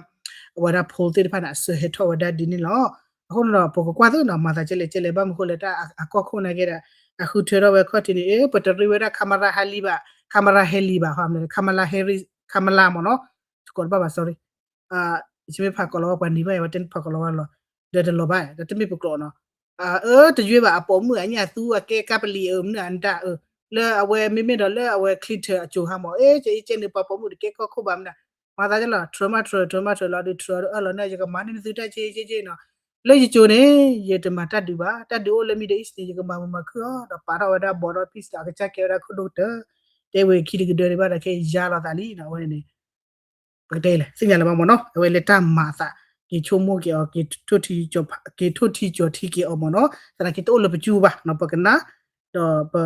အဝဲဒၣ် poll သ့ၣ်တဖၣ်န့ၣ် အစၢၤဟဲထီၣ်ဝဲဒၣ်ဒ်န့ၣ်လီၤ. အဃိန့ၣ်ဒီး ပကကွၢ်သ့နီၤ မၤသးကဲလဲၣ်ကဲလဲၣ် ဘၣ်မနုၤဃိလၢတၢ်အကီၢ်ခိၣ်နာ်က့ဒီး အဃုထၢထီၣ်ဝဲခီၣ်ထံးန့ၣ် အ့ ပတရံးဝဲဒၣ် Kamala Harris ဘၣ် Kamala Harris ဘၣ် Kamala Harris Kamala မ့ၢ်နီၤ ကိးတဘၣ်ဘၣ် sorry ယမ့ၢ်ဖးကီးလီၤဝဲပှၤနံၤဘၣ်ယၤ ဝဲတဲဖးကီးလီၤဝဲလီၤ ဒီးတလီၤဘၣ် ဒီးတမ့ၢ်ပကျိာ်နီၤ အၢ တယွဲဘၣ် အပိာ်မုၣ်အညၣ်သူအကဲကါပလံၤအမနုၤအတၢ်အၢ လၢအဝဲမ့မ့ၢ်ဒီးလၢအဝဲ Clinton အစိၤဟါမ့ၢ် အ့ ကဲအံၤကဲန့ၣ် ပှၤပိာ်မုၣ်တကဲကီၢ်ခိၣ်ဘၣ်မနုၤ မၤသးဒ်လီၤ Trump မၤ Trump Trump မၤ Trump လီၤဒုး Trump ဒီးအၢၣ်လီၤန့ၣ် ယကမၤန့ၢ်နသုတၢ်က့က့က့နီၤ လၢယစိၤန့ၣ် ယတမၤတၢ်ဒုးဘၣ် တၢ်ဒုးအိၣ်လၢ Middle East န့ၣ် ယကမၤမုာ်မၤခုၣ်အီၤ ဒီးပာ်ထီၣ်ဝဲဒၣ် border peace ဒီးအကစၢ်ကဲဝဲဒၣ်ခိၣ်ဒိၣ်ကတၢၢ် တဲဝဲခံတကဒၢဒံးဘၣ်ဒီးခဲအံၤယါလီၤသးလံနီၤ အဝဲန့ၣ်န့ၣ် ပကတဲလဲၣ် သ့ၣ်ညါလၢၤဘၣ်မ့ၢ်နီၤ အဝဲလၢတၢ်မၤအသး က့ၤဆိကမိၣ်က့ၤအီၤ က့ၤထိၣ်ထံကၠီၤထံက့ၤအီၤမ့ၢ်နီၤ သနာ်က့တအိၣ်လၢပစုပူၤဘၣ်နီၤ ပကနၣ် ဒီးပ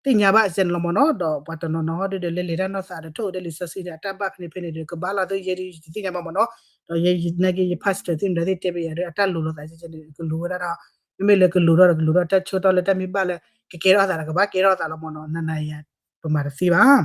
သ့ၣ်ညါဘၣ်စဲန့ၣ်လီၤမ့ၢ်နီၤ ဒီးပှၤတနီၤနီၤဟီဒုဒီး လဲၤလဲၤတၢ်နီၢ်သးဒီး ထိၣ်အိၣ်ဒဲလံာ်စီဆှံန့ၣ် အတၢ်ဘၣ်ဖဲန့ၣ်ဖဲန့ၣ်ဒီး ကဘၣ်လီၤသ့ယဲဒုး ယတသ့ၣ်ညါဘၣ်မ့ၢ်နီၤ ဒီးယဲနာ်က့ယ pastor သ့ၣ်မတၤသ့ၣ်တဲပယၤဒီး အတၢ်လိၤလိာ်သးကဲန့ၣ် ကလိၤဝဲဒၣ်ဒီး မ့မ့ၢ်လၢကလိၤထီၣ်ဒီးကလိၤထီၣ် တၢ်ဆၢကတီၢ်လၢတၢ်မ့ၢ်ဘၣ်လၢ ကကဲထီၣ်သးဒီး ကဘၣ်ကဲထီၣ်သးလီၤမ့ၢ်နီၤ နၤနၤယၤ ပမၤတသ့ဘၣ်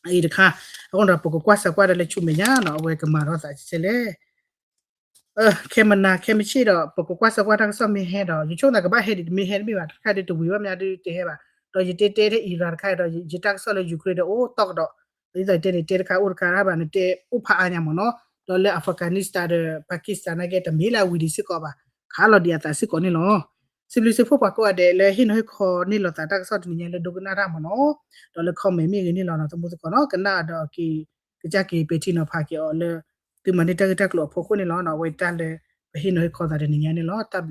အံၤတခါ အဃိဒီး ပကကွၢ်စၢၤကွၢ်ဒီးလၢဆူမဲာ်ညါနီၤ အဝဲကမၤထီၣ်သးကဲလဲၣ် ခဲမနၤခဲမဆ့ၣ်ဒီး ပကကွၢ်စၢၤကွၢ်တၢ်ကစီၣ်မ့ၢ်ဟဲဒီး ယဆိကမိၣ်သးကဘၣ်ဟဲဒံး တမ့ၢ်ဟဲတမ့ၢ်ဘၣ် တခါဒုးတဝံၤဘၣ်မ့ၢ်ဒုးတဟဲဘၣ် ဒီးယတဲတဲထဲ Iran တခါဒီး ယတၢ်ကစီၣ်လၢ Ukraine ဒီးအိၣ်တီၢ်ကဒီး ဒ်သိးယတဲန့ၣ် တဲတခါအိၣ်တခါဘၣ်န့ၣ် တဲအိၣ်ဖးအါညါမ့ၢ်နီၤ ဒီးလၢ Afghanistan ဒီး Pakistan နာ်က့တမ့ၢ်လၢအဝံၤဒံးစ့ၢ်ကီးဘၣ် ခးလီၤဒံးအသးစ့ၢ်ကီးန့ၣ်လီၤ စံးဘျုးစံးဖှိၣ်ပှၤကိးဂၤဒဲးလၢဟ့ၣ်နီၤဟ့ၣ်ခီန့ၢ်လိာ်သးတၢ်ကစီၣ်တနံၤညါလၢဒိကနၣ်တၢ်မ့ၢ်နီၤ ဒီးလၢ comment မ့ၢ်ဂ့ၤန့ၣ်လီၤနီၤ သမူသကိးနီၤ ကနၣ်ဒီးက့ၤ ကစၢ်က့ၤပဲာ်ထံနီၤဖးက့ၤအီၤလၢ သုမၤန့ၢ်တၢ်ဂ့ၢ်တၢ်ကျိၤအဖီခိၣ်န့ၣ်လီၤနီၤ အဝဲတၢ်လၢ ပဟ့ၣ်နီၤဟ့ၣ်ခီသးတနံၤညါန့ၣ်လီၤ တၢ်ဘျုး